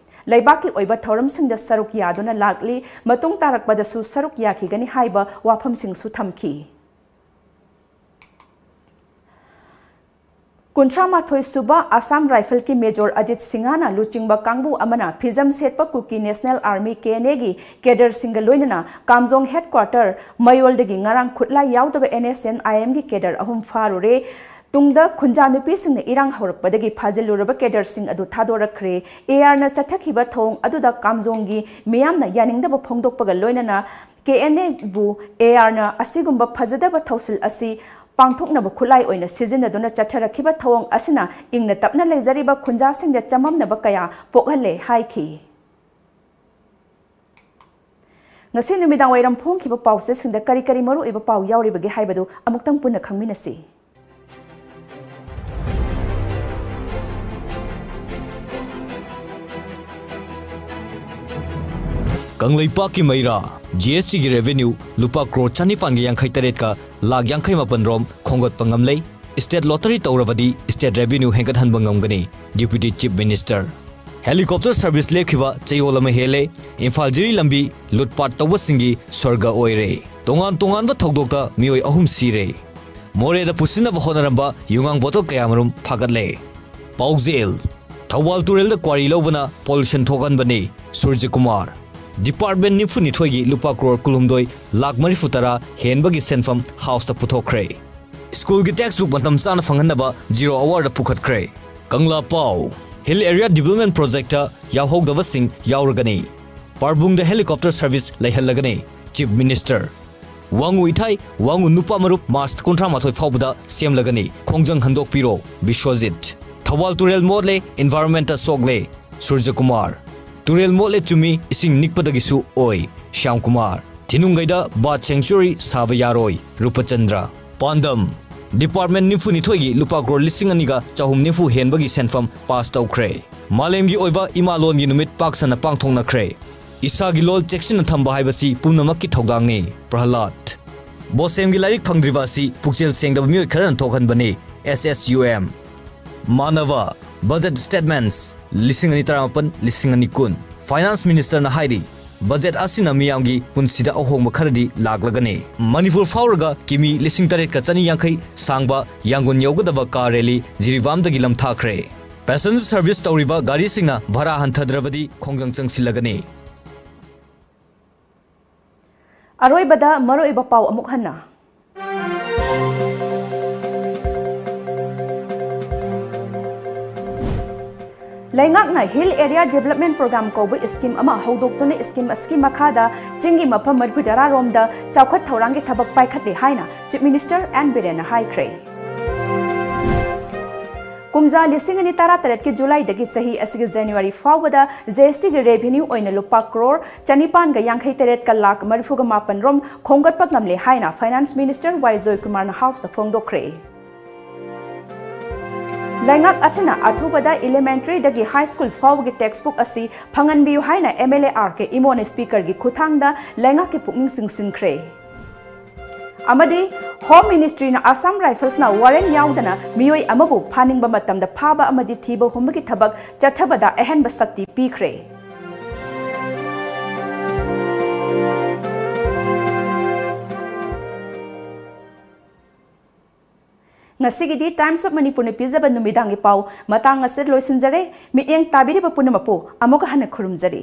ꯂꯩꯕꯥꯛꯀꯤ ꯑꯣꯏꯕ ꯊꯧꯔꯝꯁꯤꯡꯗ ꯁꯔꯨꯛ ꯌꯥꯗꯨꯅ ꯂꯥꯛꯂꯤ, ꯃꯇꯨꯡ ꯇꯥꯔꯛꯄꯗꯁꯨ ꯁꯔꯨꯛ ꯌꯥꯈꯤꯒꯅꯤ ꯍꯥꯏꯕ ꯋꯥꯐꯝꯁꯤꯡꯁꯨ ꯊꯝꯈꯤ꯫ ꯀꯨꯟꯊ꯭ꯔꯥ ꯃꯥꯊꯣꯏ ꯁꯨꯕ Assam Rifle ꯀꯤ Major ꯑꯖꯤꯠ ꯁꯤꯡꯍꯅ ꯂꯨꯆꯤꯡꯕ ꯀꯥꯡꯕꯨ ꯑꯃꯅ ꯐꯤꯖꯝ ꯁꯦꯠꯄ ꯀꯨꯀꯤ National Army, K N A ꯒꯤ cadre ꯁꯤꯡꯒ ꯂꯣꯏꯅꯅ ꯀꯥꯝꯖꯣꯡ headquarter ꯃꯌꯣꯜꯗꯒꯤ ꯉꯔꯥꯡ ꯈꯨꯠꯂꯥꯏ ꯌꯥꯎꯗꯕ N S N I M ꯒꯤ cadre ꯑꯍꯨꯝ ꯐꯥꯔꯨꯔꯦ꯫ ꯇꯨꯡꯗ ꯈꯨꯟꯖꯥ ꯅꯨꯄꯤꯁꯤꯡꯅ ꯏꯔꯥꯡ ꯍꯧꯔꯛꯄꯗꯒꯤ ꯐꯥꯖꯤꯜꯂꯨꯔꯕ cadre ꯁꯤꯡ ꯑꯗꯨ ꯊꯥꯗꯣꯔꯛꯈ꯭ꯔꯦ꯫ A R ꯅ ꯆꯠꯊꯈꯤꯕ ꯊꯧꯑꯣꯡ ꯑꯗꯨꯗ ꯀꯥꯝꯖꯣꯡꯒꯤ ꯃꯤꯌꯥꯝꯅ ꯌꯥꯅꯤꯡꯗꯕ ꯐꯣꯡꯗꯣꯛꯄꯒ ꯂꯣꯏꯅꯅ K N A ꯕꯨ A R ꯅ ꯑꯁꯤꯒꯨꯝꯕ ꯐꯖꯗꯕ ꯊꯧꯁꯤꯜ ꯑꯁꯤ ꯄꯥꯡꯊꯣꯛꯅꯕ ꯈꯨꯠꯂꯥꯏ ꯑꯣꯏꯅ ꯁꯤꯖꯤꯟꯅꯗꯨꯅ ꯆꯠꯊꯔꯛꯈꯤꯕ ꯊꯧꯑꯣꯡ ꯑꯁꯤꯅ ꯏꯪꯅ ꯇꯞꯅ ꯂꯩꯖꯔꯤꯕ ꯈꯨꯟꯖꯥꯁꯤꯡꯗ ꯆꯃꯝꯅꯕ ꯀꯌꯥ ꯄꯣꯛꯍꯜꯂꯦ ꯍꯥꯏꯈꯤ꯫ ꯉꯁꯤ ꯅꯨꯃꯤꯗꯥꯡ ꯋꯥꯏꯔꯝ ꯐꯣꯡꯈꯤꯕ ꯄꯥꯎꯆꯦꯁꯤꯡꯗ ꯀꯔꯤ ꯀꯔꯤ ꯃꯔꯨꯑꯣꯏꯕ ꯄꯥꯎ ꯌꯥꯎꯔꯤꯕꯒꯦ ꯍꯥꯏꯕꯗꯨ ꯑꯃꯨꯛꯇꯪ ꯄꯨꯟꯅ ꯈꯪꯃꯤꯟꯅꯁꯤ꯫ ꯀꯪꯂꯩꯄꯥꯛꯀꯤ ꯃꯩꯔꯥ, G S T ꯒꯤ revenue ꯂꯨꯄꯥ ꯀ꯭ꯔꯣꯔ ꯆꯅꯤꯄꯥꯟꯒ ꯌꯥꯡꯈꯩ ꯇꯔꯦꯠꯀ ꯂꯥꯈ ꯌꯥꯡꯈꯩ ꯃꯥꯄꯟ ꯔꯣꯝ ꯈꯣꯝꯒꯠꯄ ꯉꯝꯂꯦ꯫ State lottery ꯇꯧꯔꯕꯗꯤ state revenue ꯍꯦꯟꯒꯠꯍꯟꯕ ꯉꯝꯒꯅꯤ, Deputy Chief Minister꯫ Helicopter service ꯂꯦꯞꯈꯤꯕ ꯆꯌꯣꯜ ꯑꯃ ꯍꯦꯜꯂꯦ꯫ ꯏꯝꯐꯥꯜ ꯖꯤꯔꯤ ꯂꯝꯕꯤ ꯂꯨꯠꯄꯥꯠ ꯇꯧꯕꯁꯤꯡꯒꯤ ꯁ꯭ꯋꯔꯒ ꯑꯣꯏꯔꯦ꯫ ꯇꯣꯉꯥꯟ ꯇꯣꯉꯥꯟꯕ ꯊꯧꯗꯣꯛꯇ ꯃꯤꯑꯣꯏ ꯑꯍꯨꯝ ꯁꯤꯔꯦ꯫ ꯃꯣꯔꯦꯗ ꯄꯨꯁꯤꯟꯅꯕ ꯍꯣꯠꯅꯔꯝꯕ ꯌꯨꯉꯥꯡ bottle ꯀꯌꯥꯃꯔꯨꯝ ꯐꯥꯒꯠꯂꯦ꯫ ꯄꯥꯎꯖꯦꯜ: ꯊꯧꯕꯥꯜ ꯇꯨꯔꯦꯜꯗ quarry ꯂꯧꯕꯅ pollution ꯊꯣꯛꯍꯟꯕꯅꯤ, ꯁꯨꯔꯖꯀꯨꯃꯥꯔ꯫ Department ꯅꯤꯐꯨꯅꯤꯊꯣꯏꯒꯤ ꯂꯨꯄꯥ ꯀ꯭ꯔꯣꯔ ꯀꯨꯟꯍꯨꯝꯗꯣꯏ ꯂꯥꯈ ꯃꯔꯤꯐꯨꯇꯔꯥ ꯍꯦꯟꯕꯒꯤ ꯁꯦꯟꯐꯝ House ꯇ ꯄꯨꯊꯣꯛꯈ꯭ꯔꯦ꯫ School ꯒꯤ textbook ꯃꯇꯝ ꯆꯥꯅ ꯐꯪꯍꯟꯅꯕ Zero Hour ꯗ ꯄꯨꯈꯠꯈ꯭ꯔꯦ꯫ ꯀꯪꯂꯥ ꯄꯥꯎ: Hill Area Development Project ꯇ ꯌꯥꯎꯍꯧꯗꯕꯁꯤꯡ ꯌꯥꯎꯔꯒꯅꯤ꯫ ꯄꯥꯔꯕꯨꯡꯗ helicopter service ꯂꯩꯍꯜꯂꯒꯅꯤ, Chief Minister꯫ ꯋꯥꯉꯨ ꯏꯊꯥꯏ, ꯋꯥꯉꯨ ꯅꯨꯄꯥ ꯃꯔꯨꯞ March ꯀꯨꯟꯊ꯭ꯔꯥ ꯃꯥꯊꯣꯏ ꯐꯥꯎꯕꯗ ꯁꯦꯝꯂꯒꯅꯤ, ꯈꯣꯡꯖꯪ ꯍꯟꯗꯣꯛꯄꯤꯔꯣ, ꯕꯤꯁ꯭ꯋꯖꯤꯠ꯫ ꯊꯧꯕꯥꯜ ꯇꯨꯔꯦꯜ ꯃꯣꯠꯂꯦ, environment ꯇ ꯁꯣꯛꯂꯦ, ꯁꯨꯔꯖꯀꯨꯃꯥꯔ꯫ ꯇꯨꯔꯦꯜ ꯃꯣꯠꯂꯦ ꯆꯨꯝꯃꯤ, ꯏꯁꯤꯡ ꯅꯤꯛꯄꯗꯒꯤꯁꯨ ꯑꯣꯏ, ꯁ꯭ꯌꯥꯝ ꯀꯨꯃꯥꯔ꯫ ꯊꯤꯅꯨꯡꯒꯩꯗ ꯕꯥꯔꯗ ꯁꯦꯡꯆꯨꯔꯤ ꯁꯥꯕ ꯌꯥꯔꯣꯏ, ꯔꯨꯄꯆꯟꯗ꯭ꯔ꯫ ꯄꯥꯟꯗꯝ, ꯗꯤꯄꯥꯔꯠꯃꯦꯟ ꯅꯤꯐꯨ ꯅꯤꯊꯣꯏꯒꯤ ꯂꯨꯄꯥ ꯀ꯭ꯔꯣꯔ ꯂꯤꯁꯤꯡ ꯑꯅꯤꯒ ꯆꯍꯨꯝ ꯅꯤꯐꯨ ꯍꯦꯟꯕꯒꯤ ꯁꯦꯟꯐꯝ ꯄꯥꯁ ꯇꯧꯈ꯭ꯔꯦ꯫ ꯃꯥꯂꯦꯝꯒꯤ ꯑꯣꯏꯕ ꯏꯃꯥ ꯂꯣꯟꯒꯤ ꯅꯨꯃꯤꯠ ꯄꯥꯛ ꯁꯟꯅ ꯄꯥꯡꯊꯣꯛꯅꯈ꯭ꯔꯦ꯫ ꯏꯁꯥꯒꯤ ꯂꯣꯜ ꯆꯦꯛꯁꯤꯟꯅ ꯊꯝꯕ ꯍꯥꯏꯕꯁꯤ ꯄꯨꯝꯅꯃꯛꯀꯤ ꯊꯧꯗꯥꯡꯅꯤ, ꯄ꯭ꯔꯍꯂꯥꯗ꯫ ꯕꯣꯁꯦꯝꯒꯤ ꯂꯥꯏꯔꯤꯛ ꯐꯪꯗ꯭ꯔꯤꯕ ꯑꯁꯤ ꯄꯨꯛꯆꯦꯜ ꯁꯦꯡꯗꯕ ꯃꯤꯑꯣꯏ ꯈꯔꯅ ꯊꯣꯛꯍꯟꯕꯅꯤ, ꯑꯦꯁ ꯑꯦꯁ ꯌꯨ ꯑꯦꯝ꯫ ꯃꯥꯅꯕ, ꯕꯖꯦꯠ ꯁ꯭ꯇꯦꯠꯃꯦꯟꯠꯁ, ꯂꯤꯁꯤꯡ ꯑꯅꯤ ꯇꯔꯥꯃꯥꯄꯟ, ꯂꯤꯁꯤꯡ ꯑꯅꯤ ꯀꯨꯟ꯫ ꯐꯥꯏꯅꯥꯟꯁ ꯃꯤꯅꯤꯁꯇꯔꯅ ꯍꯥꯏꯔꯤ, ꯕꯖꯦꯠ ꯑꯁꯤꯅ ꯃꯤꯌꯥꯝꯒꯤ ꯄꯨꯟꯁꯤꯗ ꯑꯍꯣꯡꯕ ꯈꯔꯗꯤ ꯂꯥꯛꯂꯒꯅꯤ꯫ ꯃꯅꯤꯄꯨꯔ ꯐꯥꯎꯔꯒ ꯀꯤꯃꯤ ꯂꯤꯁꯤꯡ ꯇꯔꯦꯠꯀ ꯆꯅꯤ ꯌꯥꯡꯈꯩ ꯁꯥꯡꯕ ꯌꯥꯡꯒꯣꯟ ꯌꯧꯒꯗꯕ ꯀꯥꯔ ꯔꯦꯂꯤ ꯖꯤꯔꯤꯕꯥꯝꯗꯒꯤ ꯂꯝꯊꯥꯈ꯭ꯔꯦ꯫ ꯄꯦꯁꯦꯟꯖꯔ ꯁꯔꯚꯤꯁ ꯇꯧꯔꯤꯕ ꯒꯥꯔꯤꯁꯤꯡꯅ ꯚꯔꯥ ꯍꯟꯊꯗ꯭ꯔꯕꯗꯤ ꯈꯣꯡꯖꯪ ꯆꯪꯁꯤꯜꯂꯒꯅꯤ꯫ ꯑꯔꯣꯏꯕꯗ ꯃꯔꯨꯑꯣꯏꯕ ꯄꯥꯎ ꯑꯃꯨꯛ ꯍꯟꯅ꯫ ꯂꯩꯉꯥꯛꯅ Hill Area Development Program ꯀꯧꯕ ꯁ꯭ꯀꯤꯝ ꯑꯃ ꯍꯧꯗꯣꯛꯇꯨꯅ ꯁ꯭ꯀꯤꯝ ꯑꯁꯤꯒꯤ ꯃꯈꯥꯗ ꯆꯤꯡꯒꯤ ꯃꯐꯝ ꯃꯔꯤꯐꯨ ꯇꯔꯥ ꯔꯣꯝꯗ ꯆꯥꯎꯈꯠ ꯊꯧꯔꯥꯡꯒꯤ ꯊꯕꯛ ꯄꯥꯏꯈꯠꯂꯤ ꯍꯥꯏꯅ Chief Minister ꯑꯦꯟ ꯕꯤꯔꯦꯟꯅ ꯍꯥꯏꯈ꯭ꯔꯦ꯫ ꯀꯨꯝꯖꯥ ꯂꯤꯁꯤꯡ ꯑꯅꯤ ꯇꯔꯥꯇꯔꯦꯠꯀꯤ ꯖꯨꯂꯥꯏꯗꯒꯤ ꯆꯍꯤ ꯑꯁꯤꯒꯤ ꯖꯅꯋꯥꯔꯤ ꯐꯥꯎꯕꯗ ꯖꯤ ꯑꯦꯁ ꯇꯤꯒꯤ ꯔꯦꯚꯤꯅ꯭ꯌꯨ ꯑꯣꯏꯅ ꯂꯨꯄꯥ ꯀ꯭ꯔꯣꯔ ꯆꯅꯤꯄꯥꯟꯒ ꯌꯥꯡꯈꯩ ꯇꯔꯦꯠꯀ ꯂꯥꯈ ꯃꯔꯤꯐꯨꯒ ꯃꯥꯄꯟ ꯔꯣꯝ ꯈꯣꯝꯒꯠꯄ ꯉꯝꯂꯦ ꯍꯥꯏꯅ ꯐꯥꯏꯅꯥꯟꯁ ꯃꯤꯅꯤꯁꯇꯔ ꯋꯥꯏ ꯖꯣꯏꯀꯨꯃꯥꯔꯅ ꯍꯥꯎꯁꯇ ꯐꯣꯡꯗꯣꯛꯈ꯭ꯔꯦ꯫ ꯂꯩꯉꯥꯛ ꯑꯁꯤꯅ ꯑꯊꯨꯕꯗ ꯏꯂꯤꯃꯦꯟꯇꯔꯤꯗꯒꯤ ꯍꯥꯏ ꯁ꯭ꯀꯨꯜ ꯐꯥꯎꯕꯒꯤ ꯇꯦꯛꯁꯕꯨꯛ ꯑꯁꯤ ꯐꯪꯍꯟꯕꯤꯌꯨ ꯍꯥꯏꯅ ꯑꯦꯝ ꯑꯦꯜ ꯑꯦ ꯑꯥꯔ ꯀꯦ ꯏꯃꯣꯅ ꯁ꯭ꯄꯤꯀꯔꯒꯤ ꯈꯨꯠꯊꯥꯡꯗ ꯂꯩꯉꯥꯛꯀꯤ ꯄꯨꯛꯅꯤꯡ ꯆꯤꯡꯁꯤꯟꯈ꯭ꯔꯦ꯫ ꯑꯃꯗꯤ ꯍꯣꯝ ꯃꯤꯅꯤꯁꯇ꯭ꯔꯤꯅ ꯑꯁꯥꯝ ꯔꯥꯏꯐꯜꯁꯅ ꯋꯥꯔꯦꯟ ꯌꯥꯎꯗꯅ ꯃꯤꯑꯣꯏ ꯑꯃꯕꯨ ꯐꯥꯅꯤꯡꯕ ꯃꯇꯝꯗ ꯐꯥꯕ ꯑꯃꯗꯤ ꯊꯤꯕ ꯍꯨꯝꯕꯒꯤ ꯊꯕꯛ ꯆꯠꯊꯕꯗ ꯑꯍꯦꯟꯕ ꯁꯛꯇꯤ ꯄꯤꯈ꯭ꯔꯦ꯫ ꯉꯁꯤꯒꯤꯗꯤ Times of Manipurꯅ ꯄꯤꯖꯕ ꯅꯨꯃꯤꯗꯥꯡꯒꯤ ꯄꯥꯎ ꯃꯇꯥꯡ ꯑꯁꯤꯗ ꯂꯣꯏꯁꯤꯟꯖꯔꯦ꯫ ꯃꯤꯠꯌꯦꯡ ꯇꯥꯕꯤꯔꯤꯕ ꯄꯨꯝꯅꯃꯛꯄꯨ ꯑꯃꯨꯛꯀ ꯍꯟꯅ ꯈꯨꯔꯨꯝꯖꯔꯤ꯫